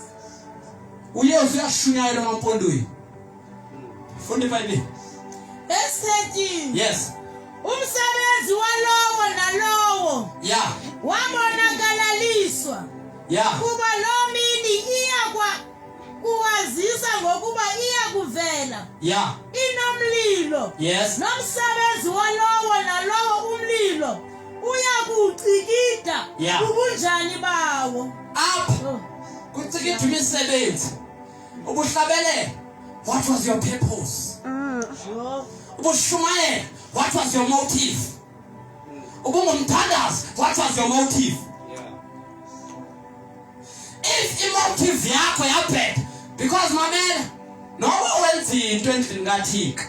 uYesu uyashunyayela emampondweni. Funda iBhayibheli. Verse 13. Yes. Umsebenzi walowo nalowo Yeah. wabonakalaliswa Yeah. kuba loo mini iya kwa kuwazisa ngokuba iya kuvela Yeah. inomlilo Yes. nomsebenzi walowo nalowo umlilo uya kuwucikida Yeah. ubunjani bawo. Apha kucikidwa imisebenzi. Ubuhlabelela. What was your purpose? Ubushumayela. What was your motive? Ubungumthandazi. What was your motive? If imotive yakho yabheda, because mamela, noba wenza into endlini kaThixo,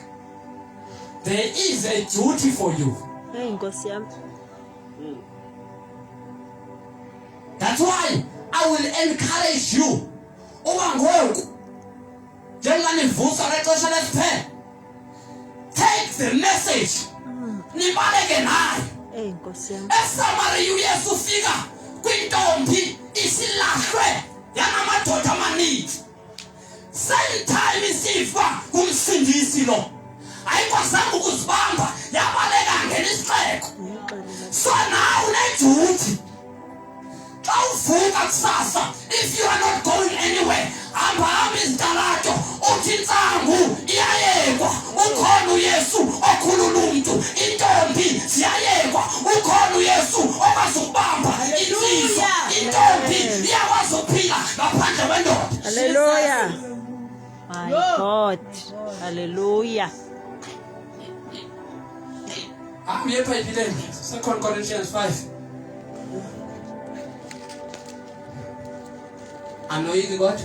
there is a duty for you. Hey Nkosi yam. That's why I will encourage you. Uba ngoku njengoba nivusa ngexesha lesiphelo, take the message nibaleke nayo. Hey Nkosi yam. eSamariya uYesu ufika kwintombi isilahlwe yanamadoda amaninzi. Same time isifa kumsindisi lo ayikwazanga ukuzibamba, yabaleka ngena isixeko. Ngiyixelela. So now uneduty. Xa uvuka kusasa, if you are not going anywhere, hamba hamba izitalato uthi intsangu iyayekwa, ukhona uYesu okhulula umntu. Intombi ziyayekwa, ukhona uYesu okwazi ukubamba insizwa. Intombi iyakwazi ukuphila ngaphandle kwendoda. Hallelujah. My God. Hallelujah. Hambe ebhayibhileni, 2 Corinthians 5. Anoyiki kodwa?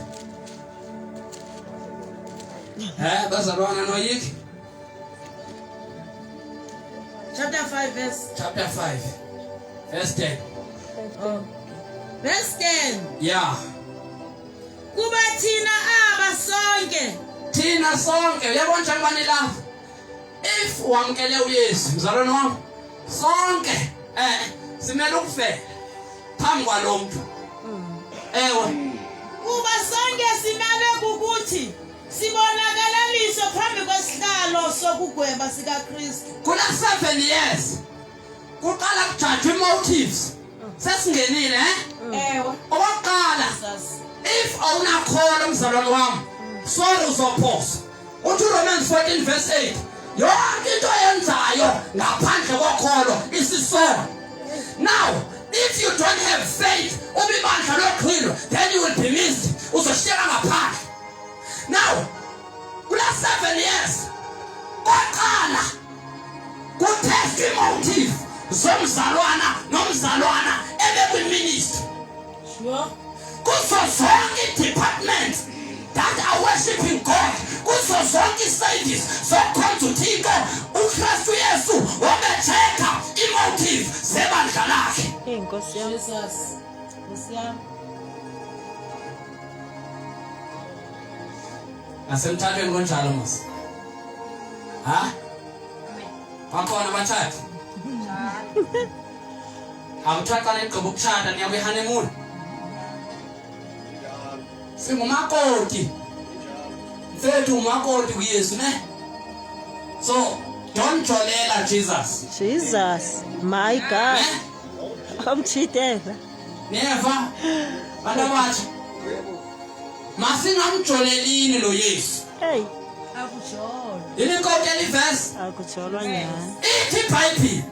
Bazalwane, anoyiki? Chapter 5 verse Chapter 5 verse 10. Oh. Verse 10. Yeah. Kuba thina aba sonke Thina sonke, uyabona njengoba nilapha, if wamkele uYesu, mzalwane wam, sonke simele ukufela phambi kwalo mntu. Ewe. Kuba sonke simele kukuthi sibonakalaliswe phambi kwesihlalo sokugweba sikaKristu. Kula 7 years kuqala kujajwa imotives. Sesingenile, eh? Ewe. Okokuqala, Jesus. if awunakholo mzalwane wam, sorry, uzophosa. Uthi uRomans 14 verse 8, yonke into oyenzayo ngaphandle kokholo isisono. Now if you don't have faith, ubibandla loxhilo, then you will be missed. Uzoshiyeka ngaphandle. Now kula 7 years koqala kutest imotive zomzalwana nomzalwana ebekwiministry. Sure. Kuzo zonke ii-departments that are worshiping God, kuzo zonke ii-service zokukhonza uThixo, uKristu Yesu wabetsheka imotive zebandla lakhe. Hey Nkosi yam. Jesus. Nkosi yam. Nasemtshatweni kunjalo mos. Ha? Bakhona abatshati? Akuthiwa xa nigqiba ukutshata niya kwi-honeymoon. Singumakoti. Mfethu, umakoti kuYesu, ne? So don't jolela Jesus. Jesus. My God. Ne? Amchitela. Niyeva? Bantu abatsha. Masingamjolelini lo Yesu. Hey, Akujolo. Ilikokela ivesi. akujolwa nyhani. Ithi iBhayibhile,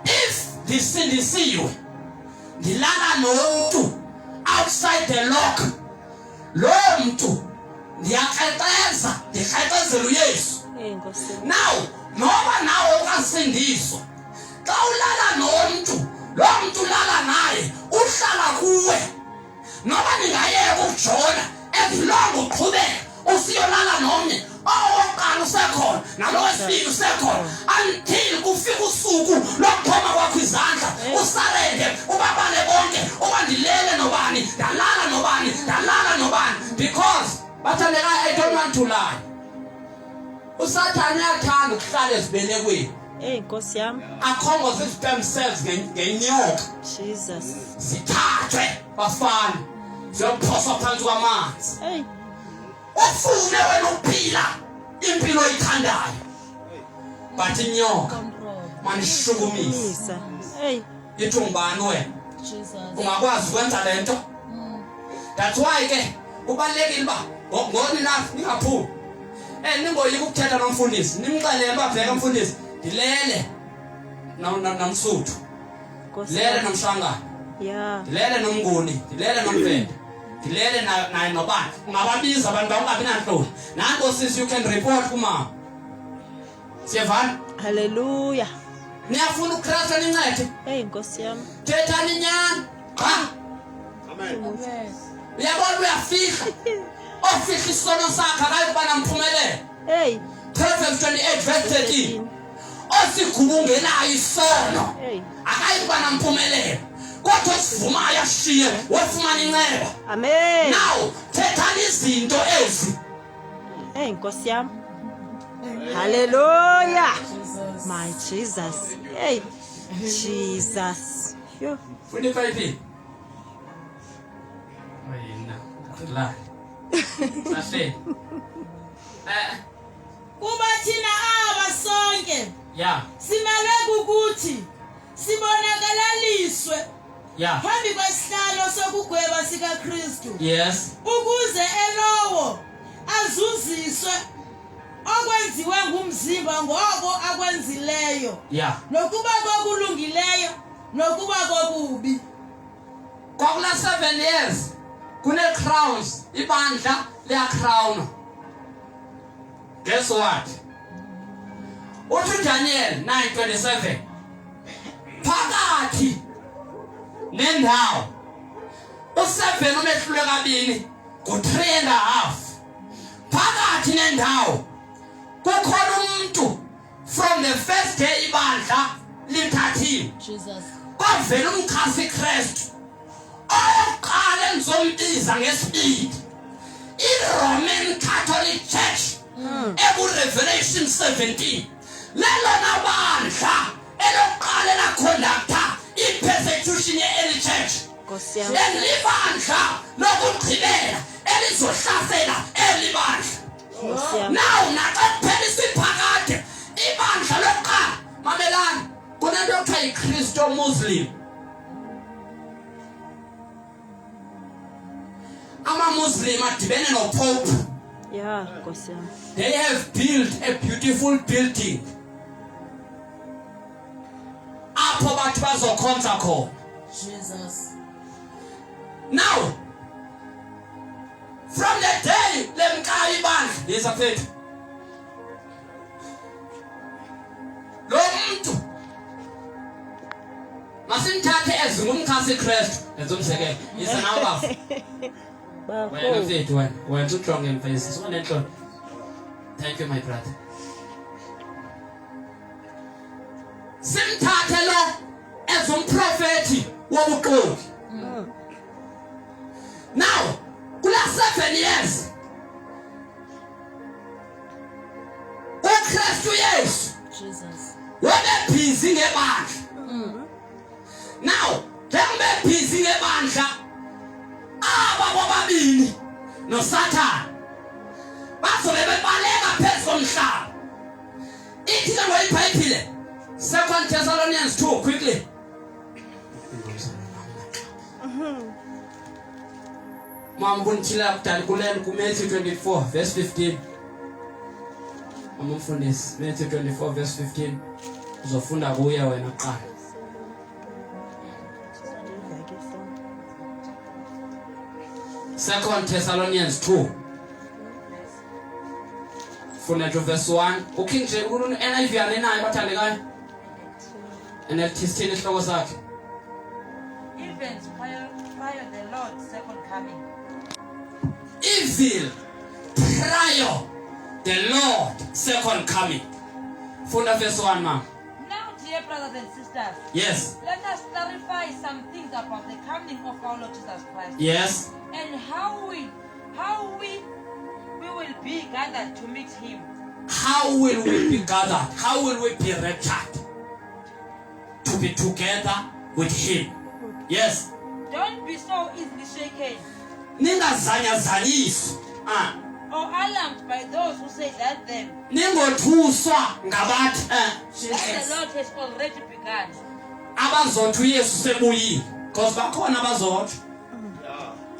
if ndisindisiwe ndilala nomntu outside the lock, loo mntu ndiyakrexeza, ndikrexezela uYesu. Hey Nkosi yam. Now noba nawe ukasindiswa, Xa ulala nomntu, loo mntu ulala naye uhlala kuwe. Noba ningayeka ukujola, as long uqhubeka usiyolala nomnye, owokuqala usekhona nalo wesibili usekhona until kufika usuku lokuphoma kwakho izandla, usarende ubabale bonke, uba ndilele nobani, ndalala nobani, ndalala nobani. Because bathandekayo, I don't want to lie, uSathane uyathanda ukuhlala ezibelekweni. Hey Nkosi yami. Akhongoze i-sperm cells ngenyoka. Jesus. Zithathwe bafana ziyophoswa phansi kwamanzi. Hey. Ufune wena ukuphila impilo oyithandayo, but inyoka manishukumisa. Hey. Ithi ungubani wena? Ungakwazi ukwenza le nto. That's why ke kubalulekile uba ngoni na ningaphumi. Ningoyiki ukuthetha nomfundisi, nimxelele uba bheka mfundisi, ndilele nomSuthu, ndilele nomShangane, ndilele nomNguni, ndilele nomVenda, ndilele naye nobani. Ungababiza abantu bakungabi nantloni. Nanko sisi, you can report kumama. Siyevana? Hallelujah. Niyafuna uKristu anincede? Hey Nkosi yami. Thethani inyani. Qha. Amen. Uyabona uyafihla. Ofihla isono sakhe akayi kuba namphumelelo. Hey. Proverbs 28 verse 13. Osigubungelayo isono Hey. akayi kuba nampumelelo, kodwa osivumayo ashiye wofumana inceba. Amen. Now thethani izinto ezi. Hey Nkosi yami. Hallelujah. My Jesus. Hey. Jesus. Yo. Funda iBhayibheli. Wena, la. Sahle. Kuba thina aba sonke Yeah. simelwe kukuthi sibonakalaliswe Yeah. phambi kwesihlalo sokugweba sikaKristu, Yes. ukuze elowo azuziswe okwenziwe ngumzimba ngoko akwenzileyo, Yeah. nokuba kokulungileyo nokuba kokubi. Kwakula 7 years kune crowns, ibandla liyacrown. Guess what? Uthi Daniel 9:27, phakathi nendawo u7 umehlule kabini ngo3.5. Phakathi nendawo kukhona umuntu from the first day ibandla lithathiwe, Jesus. kwavela umchasi Kristu oqala engizombiza ngesibili, iRoman Catholic Church eku Revelation 17. Lelona bandla elokuqala elaconducta i-persecution ye-early church. Nkosi yami. Lelibandla lokugqibela elizohlasela eli bandla. Nkosi yami. Now naxa kuphela isiphakade ibandla lokuqala, mamelani, kunento ekuthiwa yiChristo Muslim. AmaMuslim adibene noPope. Yeah, Nkosi yami. They have built a beautiful building apho bathi bazokhonza khona. Jesus. Now from the day lemkayo ibandla, yiza mfethu, lo muntu masimthathe as ngumkhasi Kristu. Enza umzekelo, yiza nawe bafo. Wena Bafo. mfethu, wena wena ujonge mfethu, sukanenhloni. Thank you my brother. Simthathe lo as umprofeti wobuxoki. Now kula 7 years uKristu Yesu Jesus. wabebhizi ngebandla. Now njengoba ebhizi ngebandla, aba bobabini noSathane bazobe bebaleka phezu komhlaba. Ithi ke ngoyiBhayibhile 2 Thessalonians 2 quickly. Mama kunithila kudala kuleni kuMatthew 24 verse 15. Mama umfundisi, Matthew 24 verse 15. Uzofunda kuye wena kuqala. 2 Thessalonians 2. Funda nje verse 1. UKing James NIV anenayo bathandekayo. NLT sithini isihloko sakhe? Events prior the Lord's second coming. Evil prior the Lord second coming. Funda verse 1 ma. Now, dear brothers and sisters, Yes. let us clarify some things about the coming of our Lord Jesus Christ. Yes. And how we will be gathered to meet him. How will we be gathered? How will we be raptured? To be together with him. Yes. Don't be so easily shaken. Ningazanyazanyiswa. Ah. Or alarmed by those who say that them. Ningothuswa ngabathi That the Lord has already begun. Abazothi uYesu sebuyile. Because bakhona abazothi.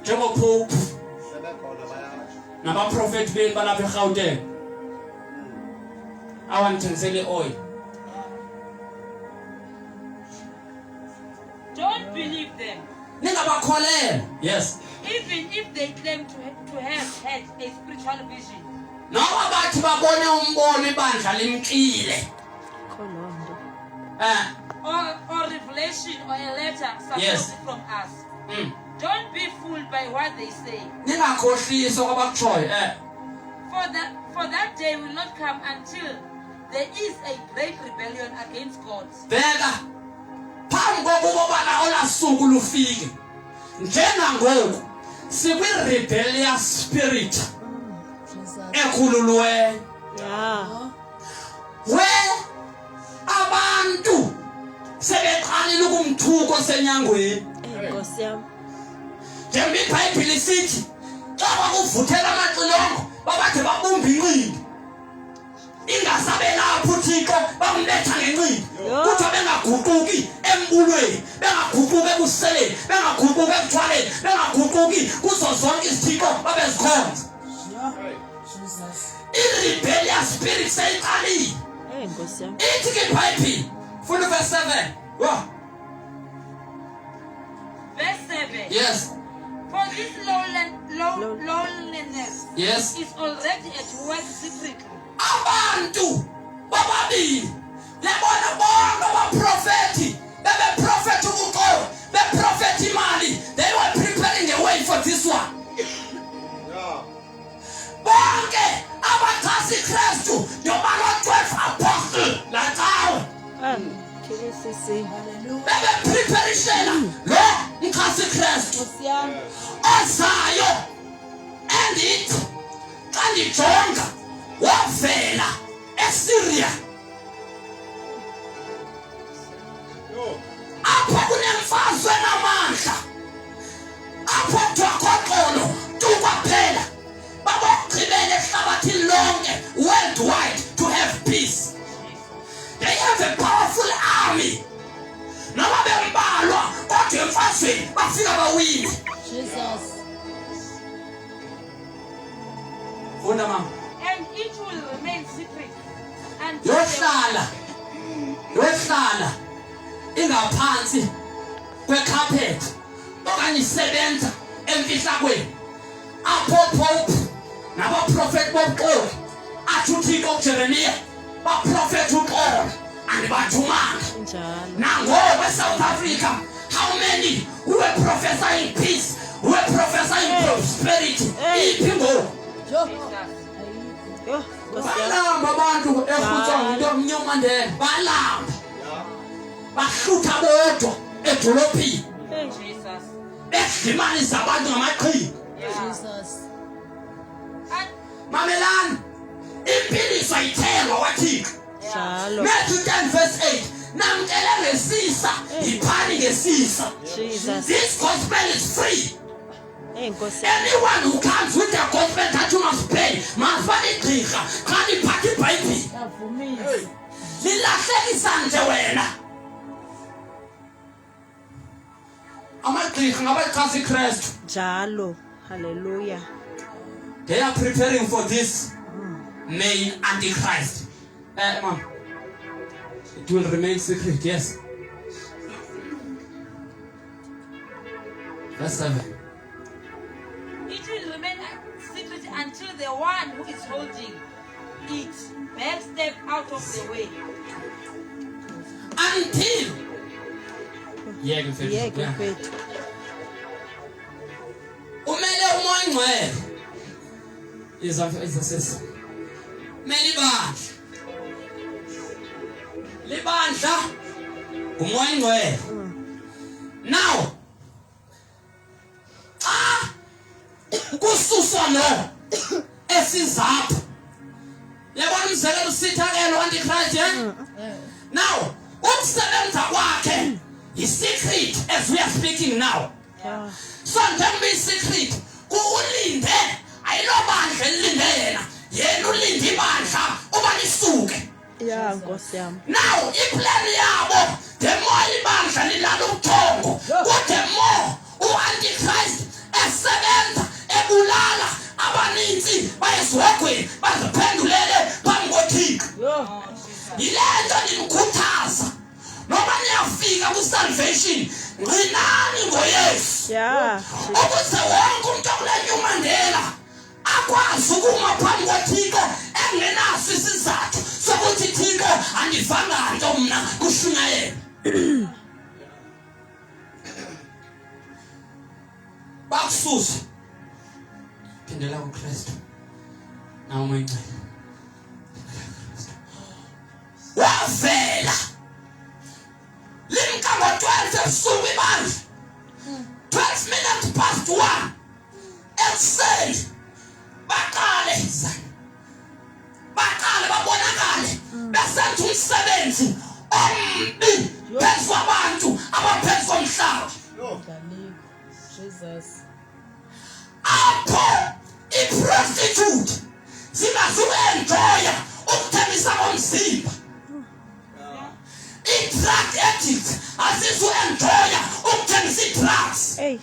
NjengoPope. Nabaprofeti beni balapha eGauteng. Awandithengisele oil. Don't believe them. Ningabakholelwa. Yes. Even if they claim to have had a spiritual vision. Noma bathi babone umbono ibandla limkile. Or revelation or a letter yes. from us. Don't be fooled by what they say. Ningakhohliswa kwabakutshoyo. For that day will not come until there is a great rebellion against God. Bheka phambi kokubana olasuku lufike. Njengangoku sikwi-rebellious spirit ekhululweyo. Where abantu sebeqalile ukumthuka osenyangweni. Nkosi yam. Njengoba iBhayibhile isithi xa kwakuvuthela amaxilongo babathe babumba inqindi. Ingasabelapho uThixo bamletha ngenqindi. Kuthiwa bengaguquki embulweni, bengaguquki ekuseleni, bengaguquki ekuthwaleni, bengaguquki kuzo zonke izithixo babezikhonza. I-rebellious spirit seyiqalile. Ithi ke iBhayibhile, funda verse 7. Wow. Verse 7. Yes. For this lowliness yes. is already at work secretly. Abantu bababili lebona bonke abaprofeti bebeprofetha ubuxoki, beprofetha imali. They were preparing the way for this one. Bonke abaxhasi Kristu nobalo 12 apostle lacawe bebepreparishela lo mxhasi Kristu ozayo. Andithi xa ndijonga wavela eSyria apho kunemfazwe namandla, apho kuthiwa khoxolo tu kwaphela. Babokugqibela ehlabathini lonke worldwide to have peace. They have a powerful army. Noma bembalwa kodwa emfazweni bafika bawine. Jesus. Funda mama. And it will remain secret until yohlala ingaphansi kwecarpet okanye isebenza emfihlakweni. Apho Pope nabaprofeti bobuxoki athi uThixo kuJeremiya baprofetha uxolo andibathumanga. Nangoku eSouth Africa, how many who were prophesying peace, who were prophesying prosperity? Iphi ngoku? Balamba abantu eRhutshwa ngumntu omnyama Mandela. Balamba. Bahlutha bodwa edolophini. Bedlimanisa abantu ngamaqhinga. Mamelani, impiliso ayithengwa kwaThixo. Matthew 10 verse 8. Namkele ngesisa, yiphani ngesisa. This gospel is free. Anyone who comes with the gospel that you must pay, must igqirha, xa liphatha iBhayibhile. Lilahlekisa nje wena. Amagqirha ngabachasa iKristu. Njalo. Hallelujah. They are preparing for this main antichrist. Ma'am. It will remain secret, yes. Verse 7. It will remain secret until the one who is holding it back step out of the way. Until Yeke mfethu. Yeke mfethu. Umele umoya ongcwele. Iza iza sisi. Mele ibandla. Libandla ngumoya ongcwele. Now xa kususwa lo esizapho yabona umzekelo usitha ke lo antichrist eh now ukusebenza kwakhe yi-secret as we are speaking now so njengoba iyi-secret kuulinde ayilobandla elilinde yena yena ulinde ibandla uba lisuke Ya Nkosi yami. Now iplan yabo the more ibandla lilala ubuthongo the more uantichrist esebenza ebulala abaninzi bayesihogweni baziphendulele phambi koThixo. Yile nto ndinikhuthaza noba niyafika kwi-salvation ngqinani ngoYesu ukuze wonke umntu okule New Mandela akwazi ukuma phambi kothixo engenaso isizathu sokuthi thixo andivanga nto mna kushunyayela bakususa phindela kukristu nawe umoyingcwele wavela limka ngo-12 ebusuku ibandla 12 minutes past 1 ekuseni baqale baqale babonakale besenza umsebenzi ombi phezu kwabantu abaphezu komhlaba Jesus apho i-prostitute zingazuku-enjoya ukuthengisa komzimba i-drug addict azizu-enjoya ukuthengisa ii-drugs Hey.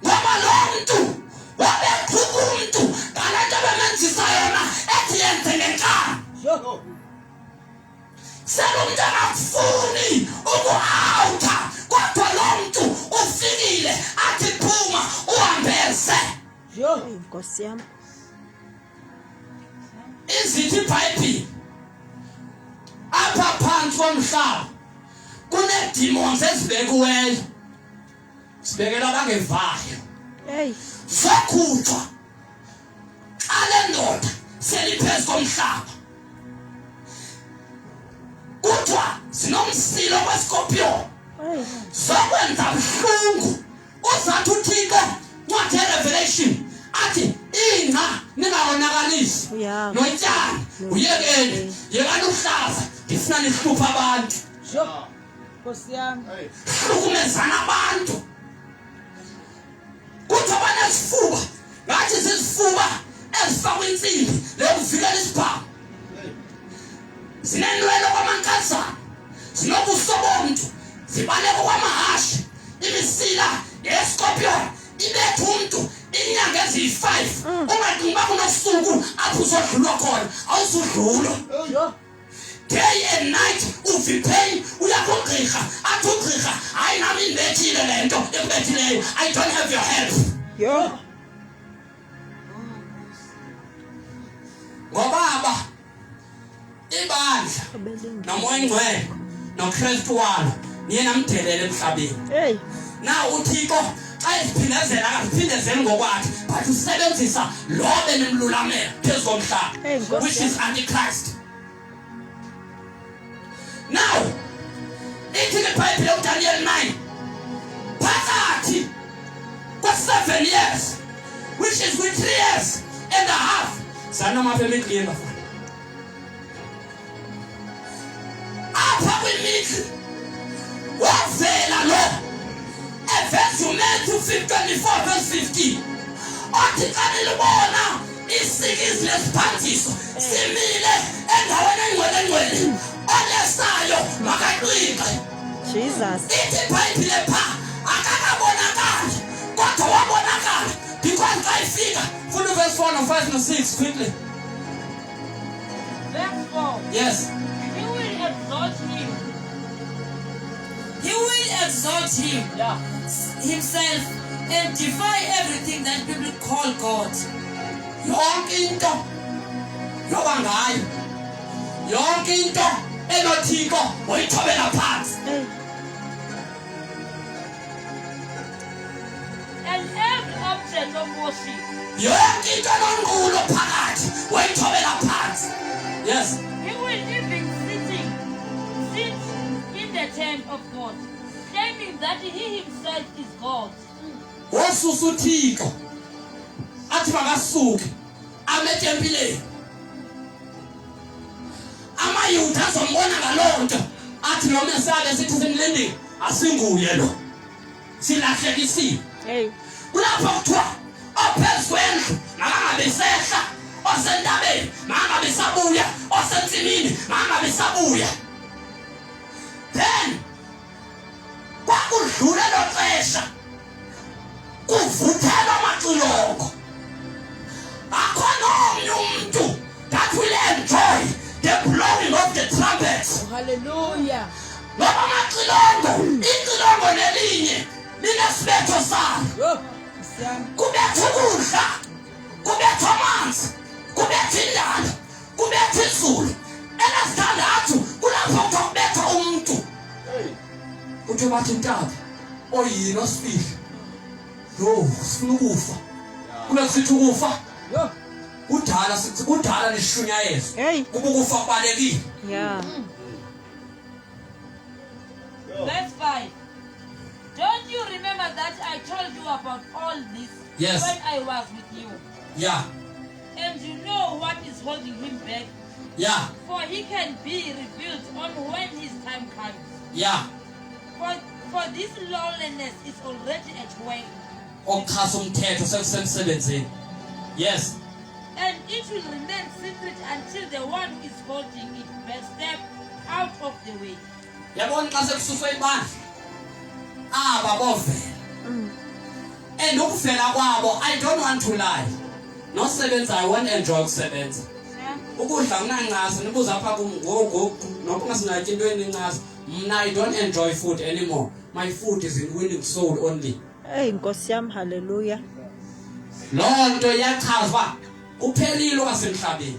Ngoba lo mntu wabethuka umntu ngale nto bemenzisa yona ethi yenze ngenkani. Sele umntu engakufuni ukuawutha kodwa lo mntu ufikile athi phuma uhambeze. Eyi, Nkosi yam. Izithi iBhayibhile apha phantsi komhlaba kunee-demons ezibekiweyo sibekela abangevayo Hey. zokhutshwa xa le ndoda seliphezu komhlaba kuthiwa zinomsilo kwescorpion Hey. zokwenza buhlungu uzathi uthixo ncwadi yerevelation athi ingca ningawonakalisi Yeah. notyani uyekeni yekani uhlaza ndifuna nihluphe abantu Nkosi yami. Hlukumezana abantu. Kuthiwa banesifuba ngathi zizifuba ezifakwa insimbi leyokuvikela isibhamu. Zinenwele kwamankazana, zinobuso bomntu, zibaleka kwamahashe, imisila yescorpion ibetha umntu inyanga eziyi-5 ungacingi uba kunosuku apho uzodlulwa khona awuzudlulwa day and night uva ipain uya kugqirha athi ugqirha hayi nam indibethile le nto ekubethileyo i don't have your help Yho. Ngoba aba ibandla nomoya ingcwele nokristu walo niye namdelele emhlabeni Hey. Na uthixo xa eziphindezela akaziphindezeli ngokwakhe but usebenzisa lo benimlulamela phezu komhlaba Hey, Nkosi which is antichrist now ithi ke ibhayibhile kuDaniel 9 phakathi kwa-7 years which is with 3 years and a half sanamapha emidlini bafana apha kwimidli wavela lo eveza uMatthew 24 verse 15 othi xa nilibona isikizi lesiphanziso simile endaweni engcwele ngcwele olesayo makaqiqe Jesus. Ithi ibhayibhile pha akakabonakali kodwa wabonakala because xa ifika funda uverse 4 no-5 no-6 quickly. Verse 4. Yes. He will exalt him. He will exalt him himself and defy everything that people call God. Yonke into yoba ngayo yonke into enothixo woyithobela phantsi. Hey. worship. Yonke into enonqulo phakathi wayithobela phansi. Yes. He will even sit in the temple of God, claiming that he himself is God. Wosusa uThixo athi makasuke ame etempileni. AmaYuda azombona ngaloo nto athi lo Mesaya besithi simlindile asinguye lo, silahlekisiwe. Hey. Kulapho kuthiwa ophezu kwendlu makangabe sehla, osentabeni makangabe sabuya, osentsimini makangabe sabuya. Then kwakudlule lo xesha kuvuthelwa amaxilongo, akho nomnye umntu that will enjoy the blowing of the trumpets. Hallelujah. Ngoba amaxilongo, ixilongo nelinye linesibetho salo. Yho, Nkosi yami. Kubetha ukudla, kubetha amanzi, kubetha indalo, kubetha izulu. Elesithandathu kulapho kuthiwa kubetha umntu. Kuthiwa bathi ntaba oyini osifihla, yho, sifuna ukufa. Kube kusithi ukufa Yho. kudala, sithi kudala nishunyayezwa Hey. kuba ukufa kubalekile. Yeah. Verse 5. Don't you remember that I told you about all this Yes. when I was with you? Yeah. And you know what is holding him back? Yeah. For he can be revealed on when his time comes. Yeah. For this lawlessness is already at work. Okuchasa umthetho sekusemsebenzini. Yes. And it will remain secret until the one who is holding it back step out of the way. Yabona xa sekususwe ibandla, aba bovela. And ukuvela kwabo, I don't want to lie, nosebenzayo won't enjoy ukusebenza. Ukudla kunancasa, nibuza apha kum ngoku noba ungasinatyi into enincasa. Mna I don't enjoy food anymore. My food is in winning soul only. Hey, Nkosi yami, hallelujah. Loo nto iyachaza uba kuphelile okwasemhlabeni.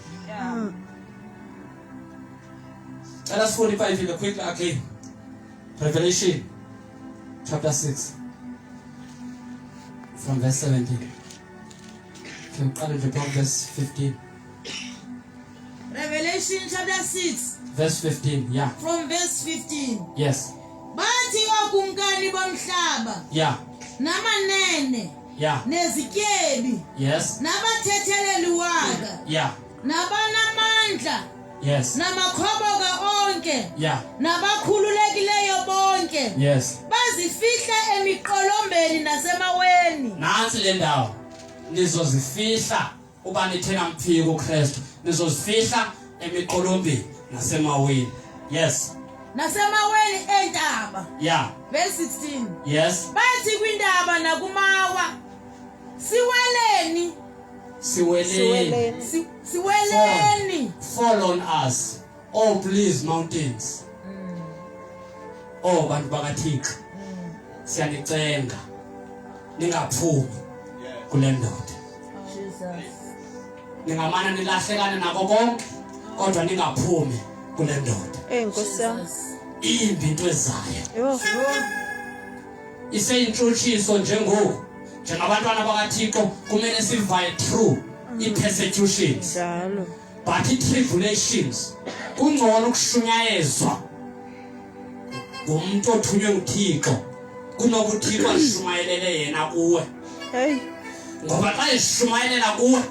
Cela sifunde iBhayibhile quickly again. Revelation chapter 6 from verse 17. Siqale nje from verse 15. Revelation chapter 6 Verse 15, yeah. from verse 15. Yes. Bathi ookumkani bomhlaba namanene nezityebi nabathetheleli waka nabanamandla namakhoboka onke nabakhululekileyo bonke bazifihla emiqolombeni nasemaweni. Nantsi le ndawo nizozifihla uba nithe namphika uKristu, nizozifihla emiqolombeni nasemaweni. Yes. Nasemaweni entaba. Verse 16. Yes. Bathi kwintaba nakumawa, siweleni. Siweleni. Siweleni. Fall on us, oh please mountains. Oh bantu bakaThixo, siyanicenga ningaphumi kule ndoda. Jesus. Ningamane nilahlekane nako konke, kodwa ningaphumi kule ndoda. Hey, Nkosi yami. Imbi into ezayo. Yho. Iseyintshutshiso njengoku, njengabantwana bakaThixo kumele sivaye through i-persecutions. Njalo. But i-tribulations, kungcono ukushunyayezwa ngumntu othunywe nguThixo kunokuThixo ashumayelele yena kuwe. Hey. Ngoba xa eshumayelela kuwe,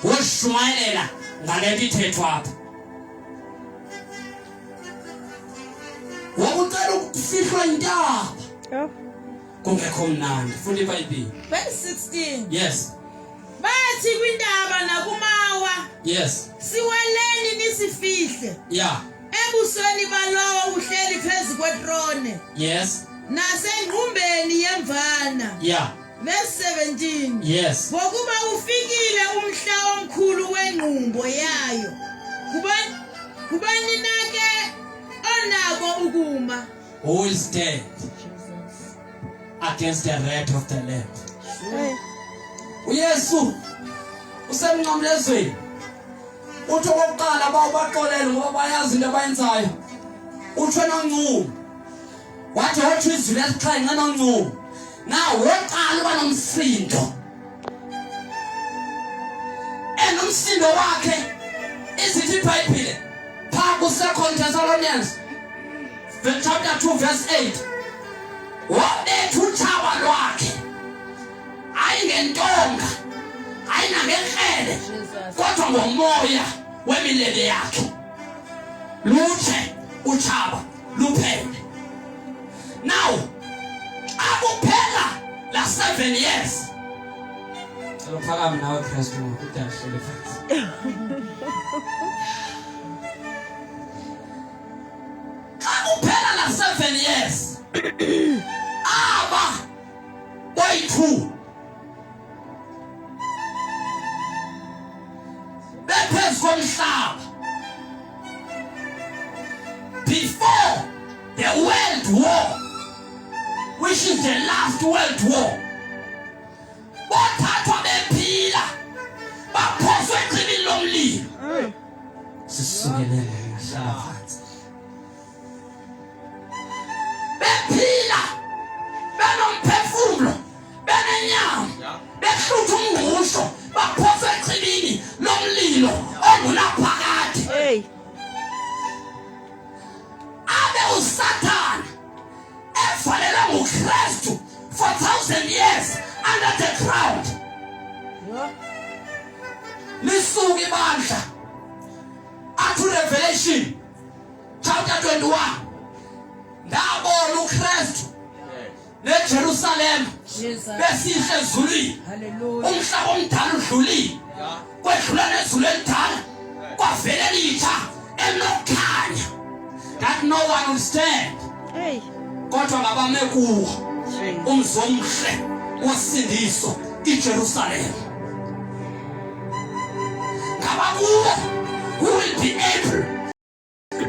woshumayelela ngale nto ithethwa apha. Wokucela ukufihlwa intaba. Yho. Kungekho mnandi. Funda iBhayibhile. Verse 16. Yes. Bathi kwintaba nakumawa, Yes. siweleni nisifihle. Yeah. Ebusweni balowo uhleli phezu kwetrone. Yes. Nasengqumbeni yemvana. Yeah. Verse 17. Yes. Ngokuba ufikile umhla omkhulu wengqumbo yayo. Kubani na ke onako ukuma? Who will stand against the wrath of the Lamb? Hey. uYesu usemnqamlezweni. Uthi okokuqala bawubaxolele ngoba bayazi into abayenzayo. Utsho noncumo. Wathi watsho izwi lesixhenxe noncumo. Na woqala uba nomsindo. And umsindo wakhe izithi iBhayibhile phaa ku-2 Thessalonians chapter 2 verse 8 wabetha utshaba lwakhe hayi ngentonga hayi nangekrele kodwa ngomoya wemilebe yakhe lutshe utshaba luphele now xa kuphela la 7 years cela uphakame nawe Kristu udahlele phansi xa kuphela la 7 years aba boyi-2 bephezu komhlaba before the world war which is the last world war bothathwa bephila baphoswe echibini lomlilo sisukelele hlala phansi bephila benomphefumlo benenyama behlutha umngqusho baphoswe echibini lomlilo ongunaphakade Hey. abe usathana evalelwe nguKristu for 1000 years under the ground lisuke ibandla athi Revelation chapter 21 ndabona uKristu neJerusalem besihle ezulwini umhlaba omdala udlulile kwedlula nezulu elidala kwavela elitsha elinokukhanya that no one will stand Hey. kodwa ngabame kuwo umzi omhle wosindiso iJerusalem ngabakuwo who will be able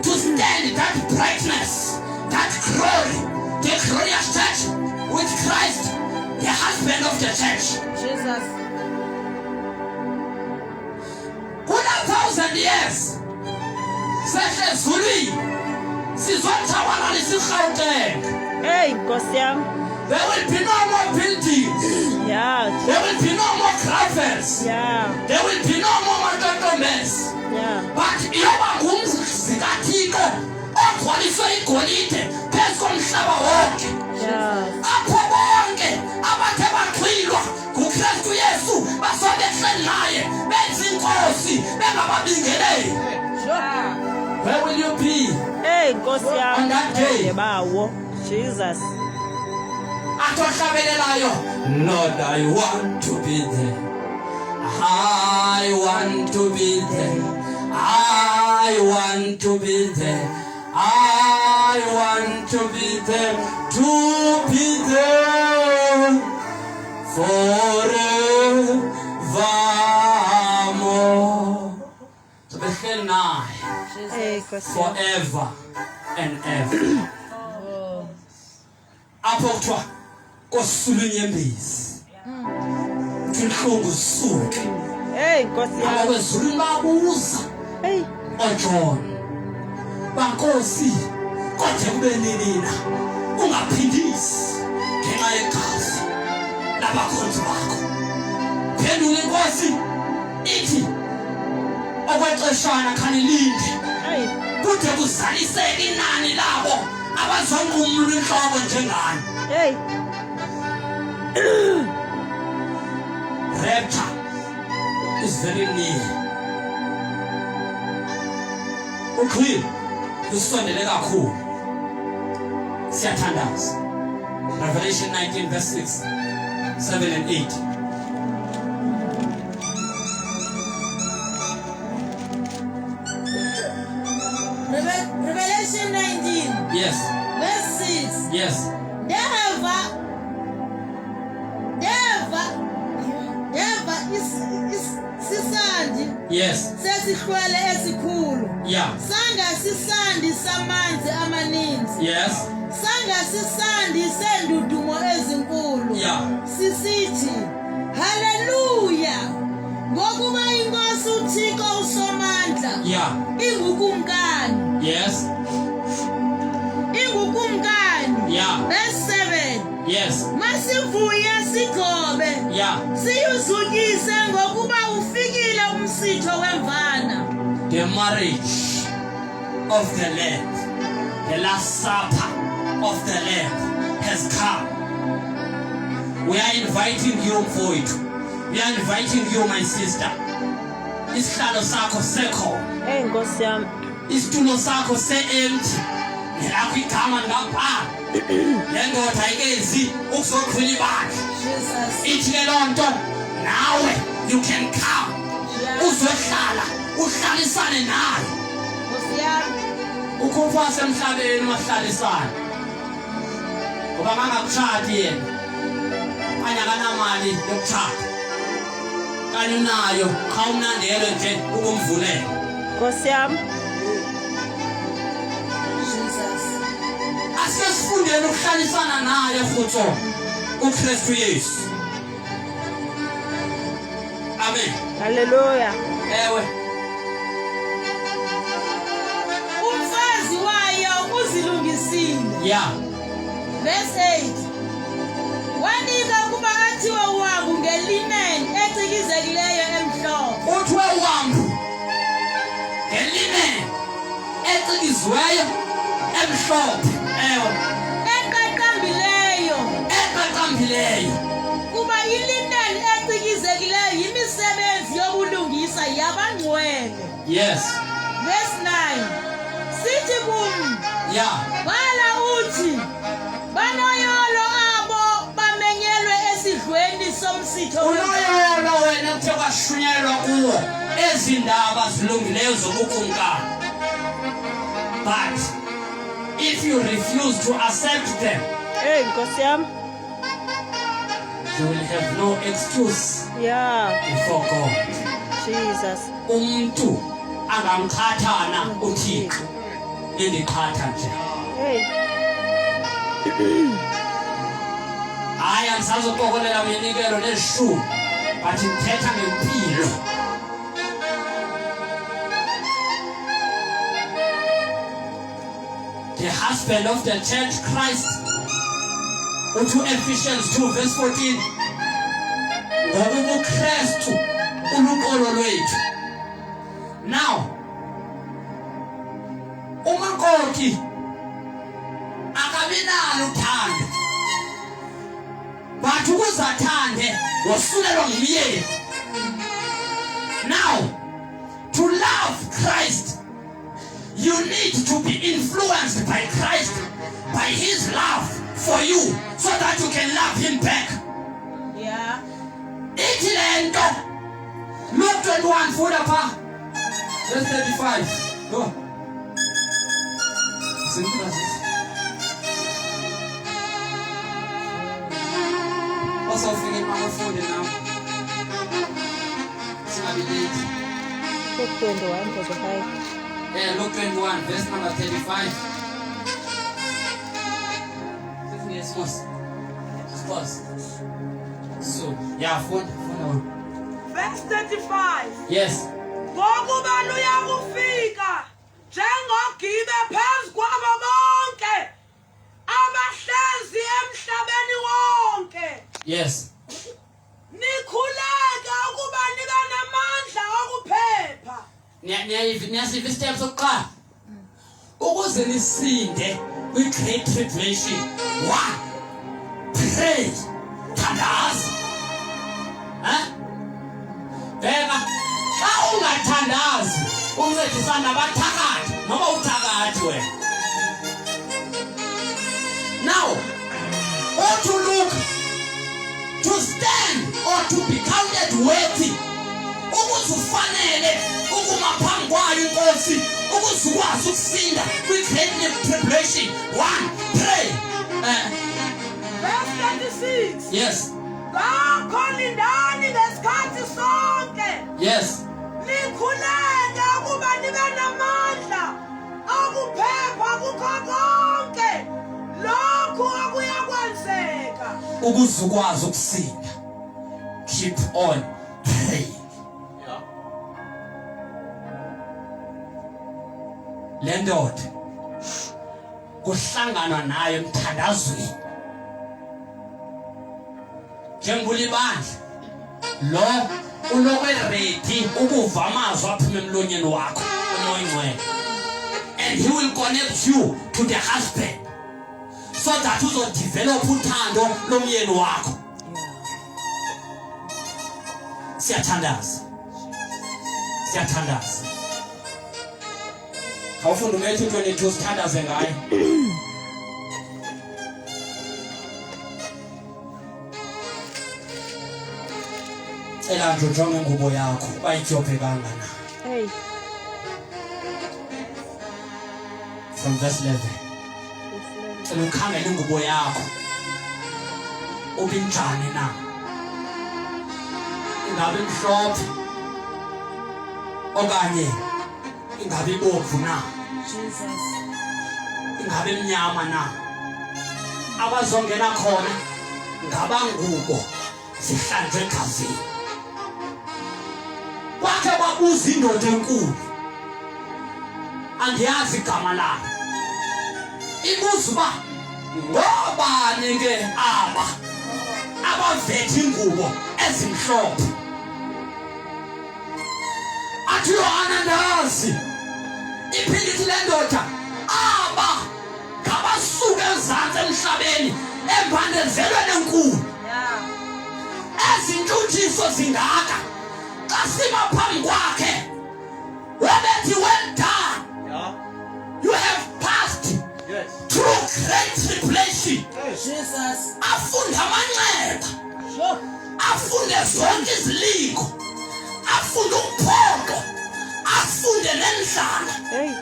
to stand that brightness, that glory, the glorious church with Christ, the husband of the church. Jesus. Kuna 1000 years sehle ezulwini sizotshabalalisa iGauteng. Hey, Nkosi yami. There will be no more buildings. Yeah. There will be no more gravels. Yeah. There will be no more matotomes. Yeah. But iyoba ngumzi kaThixo ogcwaliswe igolide phezu komhlaba wonke. Yeah. Apho bonke abathe baxhilwa nguKristu Yesu basobe behleli naye benza inkosi bengababingeleli. Where will you be? Hey, Nkosi On yami. that day. Bawo. Jesus. Athi ohlabelelayo, Lord, I want to be there. I want to be there. I want to be there. I want to be there. To be there forevermore. Sobehleli naye Hey, Nkosi yami. forever and ever. Apho kuthiwa kosula inyembezi. Kuthi inhlungu zisuke. Hey, Nkosi yami. Abakwezulwini babuza Hey. oJohn. Bankosi kodwa kube nini na ungaphindisi ngenxa yegazi labakhonzi bakho. Phendula inkosi ithi okwexeshana khanilinde Hey. kude kuzaliseke inani labo abazonqumula inhloko njengani. Hey. Rapture is very near. Uqhilo lusondele kakhulu. Siyathandaza. Revelation 19 verse 6, 7 and 8. Revelation 19, Yes, verse 6. yes. Ndeva ndeva ndeva sisandi Yes. sesihlwele esikhulu Yeah. sanga sisandi samanzi amaninzi Yes. sanga sisandi seendudumo ezinkulu Yeah. sisithi haleluya ngokuba inkosi uThixo usomandla Yeah. ingukumkani Yes. ingukumkani Yeah. verse 7 Yes. masivuye sigcobe Yeah. siyuzukise ngokuba ufikile somsitho wemvana. The marriage of the Lamb, the last supper of the Lamb has come. We are inviting you mfowethu, we are inviting you my sister. Isihlalo sakho sekhona. Hey Nkosi yami. Isitulo sakho se-empty, nelakho igama lingabhala. Le ndoda ayikezi ukuzoqhwila ibandla. Ithi ke loo nto nawe you can come uzohlala uhlalisane nayo. Ukhupha wasemhlabeni umahlalisane ngoba ngangakutshati yena kanye akanamali yokutshata kanye unayo qha umnandelo nje ukumvulela. Nkosi yami. Asike sifundeni ukuhlalisana naye futhi uKristu Yesu. Amen. Haleluya. Ewe. Umfazi wayo uzilungisile. Yeah. Verse 8. Wanika ukuba athiwe wambu ngelinen ecikizekileyo emhlophe. Uthiwe wambu ngelinen ecikiziweyo emhlophe. Ewe. Eqaqambileyo. Eqaqambileyo. Kuba ilinen ecikizekileyo yimisebenzi yobulungisa yabangcwele. Yes. Verse 9. Sithi kum. Yeah. Bhala uthi banoyolo abo bamenyelwe esidlweni somsitho. Unoyolo wena kuthe kwashunyelwa kuwo ezi ndaba zilungileyo zobukumkani. But if you refuse to accept them, Hey Nkosi yami. you will have no excuse Yeah. before God. Jesus. Umntu angamqhathana uThixo nindiqhatha nje. Hey. Hayi, andisazoqokelela minikelo neshumi, but ndithetha ngempilo. The husband of the church, Christ, uthi Ephesians 2 verse 14, ngokuba uKristu uluqolo lwethu. Now, umakoti akabinalo uthando, but ukuze athande wosulelwa ngumyeni. Now, to love Christ, you need to be influenced by Christ, by his love for you, so that you can love him back. Yeah. Ithi le nto, Luke 21, funda pha, verse 35. Go. Simple as this. Osawufika emafundi nawe. Singabi late. Luke 21 verse 5. Luke 21 verse number 35. Yes, Pause. So, yeah, funda funda. Verse 35. Yes. Ngokuba luyakufika njengogibe phezu kwabo bonke abahlezi emhlabeni wonke. Yes. Nikhuleke ukuba nibe namandla okuphepha. Niyasiva isitepu sokuqala. Ukuze nisinde kwi-Great Tribulation. 1, pray. Thandaza. Bheka, xa ungathandazi, uncedisana nabathakathi, noma uthakathi wena. Now, ought to look to stand or to be counted worthy. Ukuze ufanele ukuma phambi kwayo inkosi, ukuze ukwazi ukusinda kwi-Great Tribulation. 1, pray. Verse 36. Yes. Ngakho lindani ngesikhathi sonke. Yes. Nikhuleke ukuba nibe namandla okuphepha kukho konke lokhu okuyakwenzeka. Ukuze ukwazi ukusinda. Keep on praying. Yeah. Le ndoda kuhlanganwa nayo emthandazweni. Njengoba libandla lo Ulokwe ready ukuva amazwi aphuma emlonyeni wakho uMoya Oyingcwele. And he will connect you to the husband so that uzodevelop uthando lomyeni wakho. Siyathandaza. Siyathandaza. Khawufunde uMatthew 22 sithandaze ngaye. Cela nje ujonge ingubo yakho bayidyobhekanga na. Hey. From verse 11. Cela ukhangele ingubo yakho. Ubinjani na? Ingabe imhlophe okanye ingabe ibomvu na? Jesus. Ingabe imnyama na? Abazongena khona ngabangubo zihlanjwe egazini. Kwakhe kwabuza indoda enkulu, andiyazi igama layo, ibuza uba ngobani ke aba abavethe ingubo ezimhlophe. Athi uYohana ndazi. Iphinde ithi le ndoda aba ngabasuka ezantsi emhlabeni embandezelweni enkulu. Ezintshutshiso zingaka xa sima phambi kwakhe wabethi well done, you have passed through great tribulation. Jesus. Afunde amanxeba, afunde zonke izilingo, afunde ukuphoqo, afunde nendlala. Hey.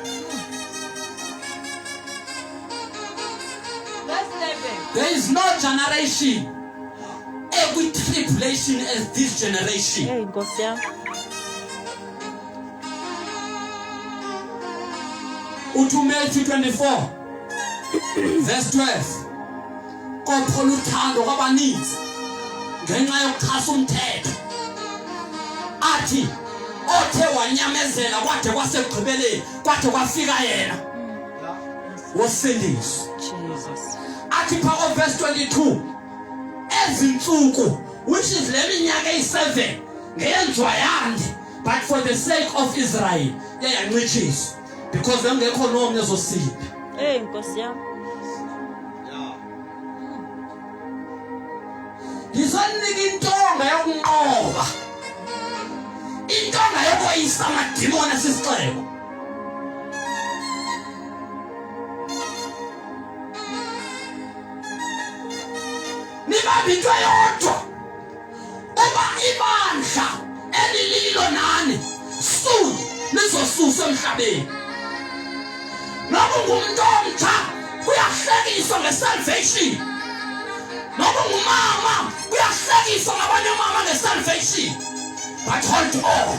Verse 11. There is no generation ekwi-tribulation as this generation. Hey Nkosi yam. Uthi uMatthew 24 verse 12, kophola uthando kwabaninzi ngenxa yokuchasa umthetho. Athi othe wanyamezela kwade kwasekugqibeleni, kwade kwafika yena, wosindiswa. Jesus. Athi phako verse 22, ezintsuku, which is le minyaka eyi-7, ngeyenziwa yande, but for the sake of Israel yayancitshiswa, because bengekho nomnye ozosinda. Hey Nkosi yam. Ndizonika intonga yokunqoba, intonga yokoyisa amadimoni esisixeko. Nibambe into eyodwa, uba ibandla elililo nani soon lizosuswa emhlabeni. Noba ungumntu omtsha kuyahlekiswa ngesalvation, noba ungumama kuyahlekiswa ngabanye omama ngesalvation, but hold on.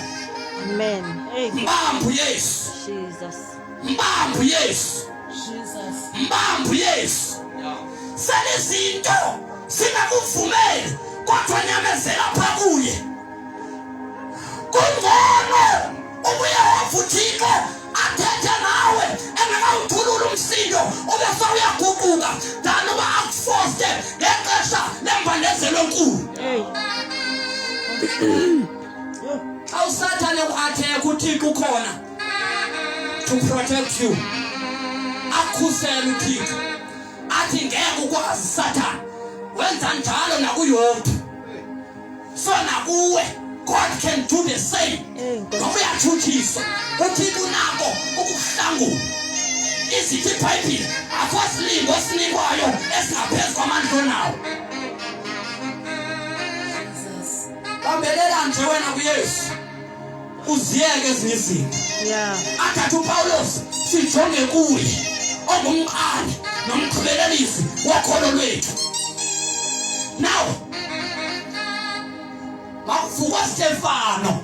Amen. Hey Mbambu Yesu. Jesus. Mbambu Yesu. Jesus. Mbambu Yesu. Selizinto singakuvumeli, kodwa nyamezela pha kuye. Kungcono ubuYehova uThixo athethe nawe engakawuthulula umsindo ube sewuyaguquka, than uba akufoste ngexesha lembandezelo enkulu. Hey. Xa uSathane uathekha, uThixo ukhona to protect you. Akhusele uThixo, athi ngeke ukwazi Sathane. Wenza njalo nakuYobhi, so nakuwe God can do the same. Hey Nkosi. Ngoba uyatshutshiswa, uThixo unako ukukuhlangula. Izithi iBhayibhile akho silingo esinikwayo esingaphezu kwamandla onawo. Jesus. Bambelela nje wena kuYesu, uziyeke ezinye izinto. Athathe uPawulos, sijonge kuye ongumqali nomqhubelelisi wokholo lwethu. Now makuvukwa Stefano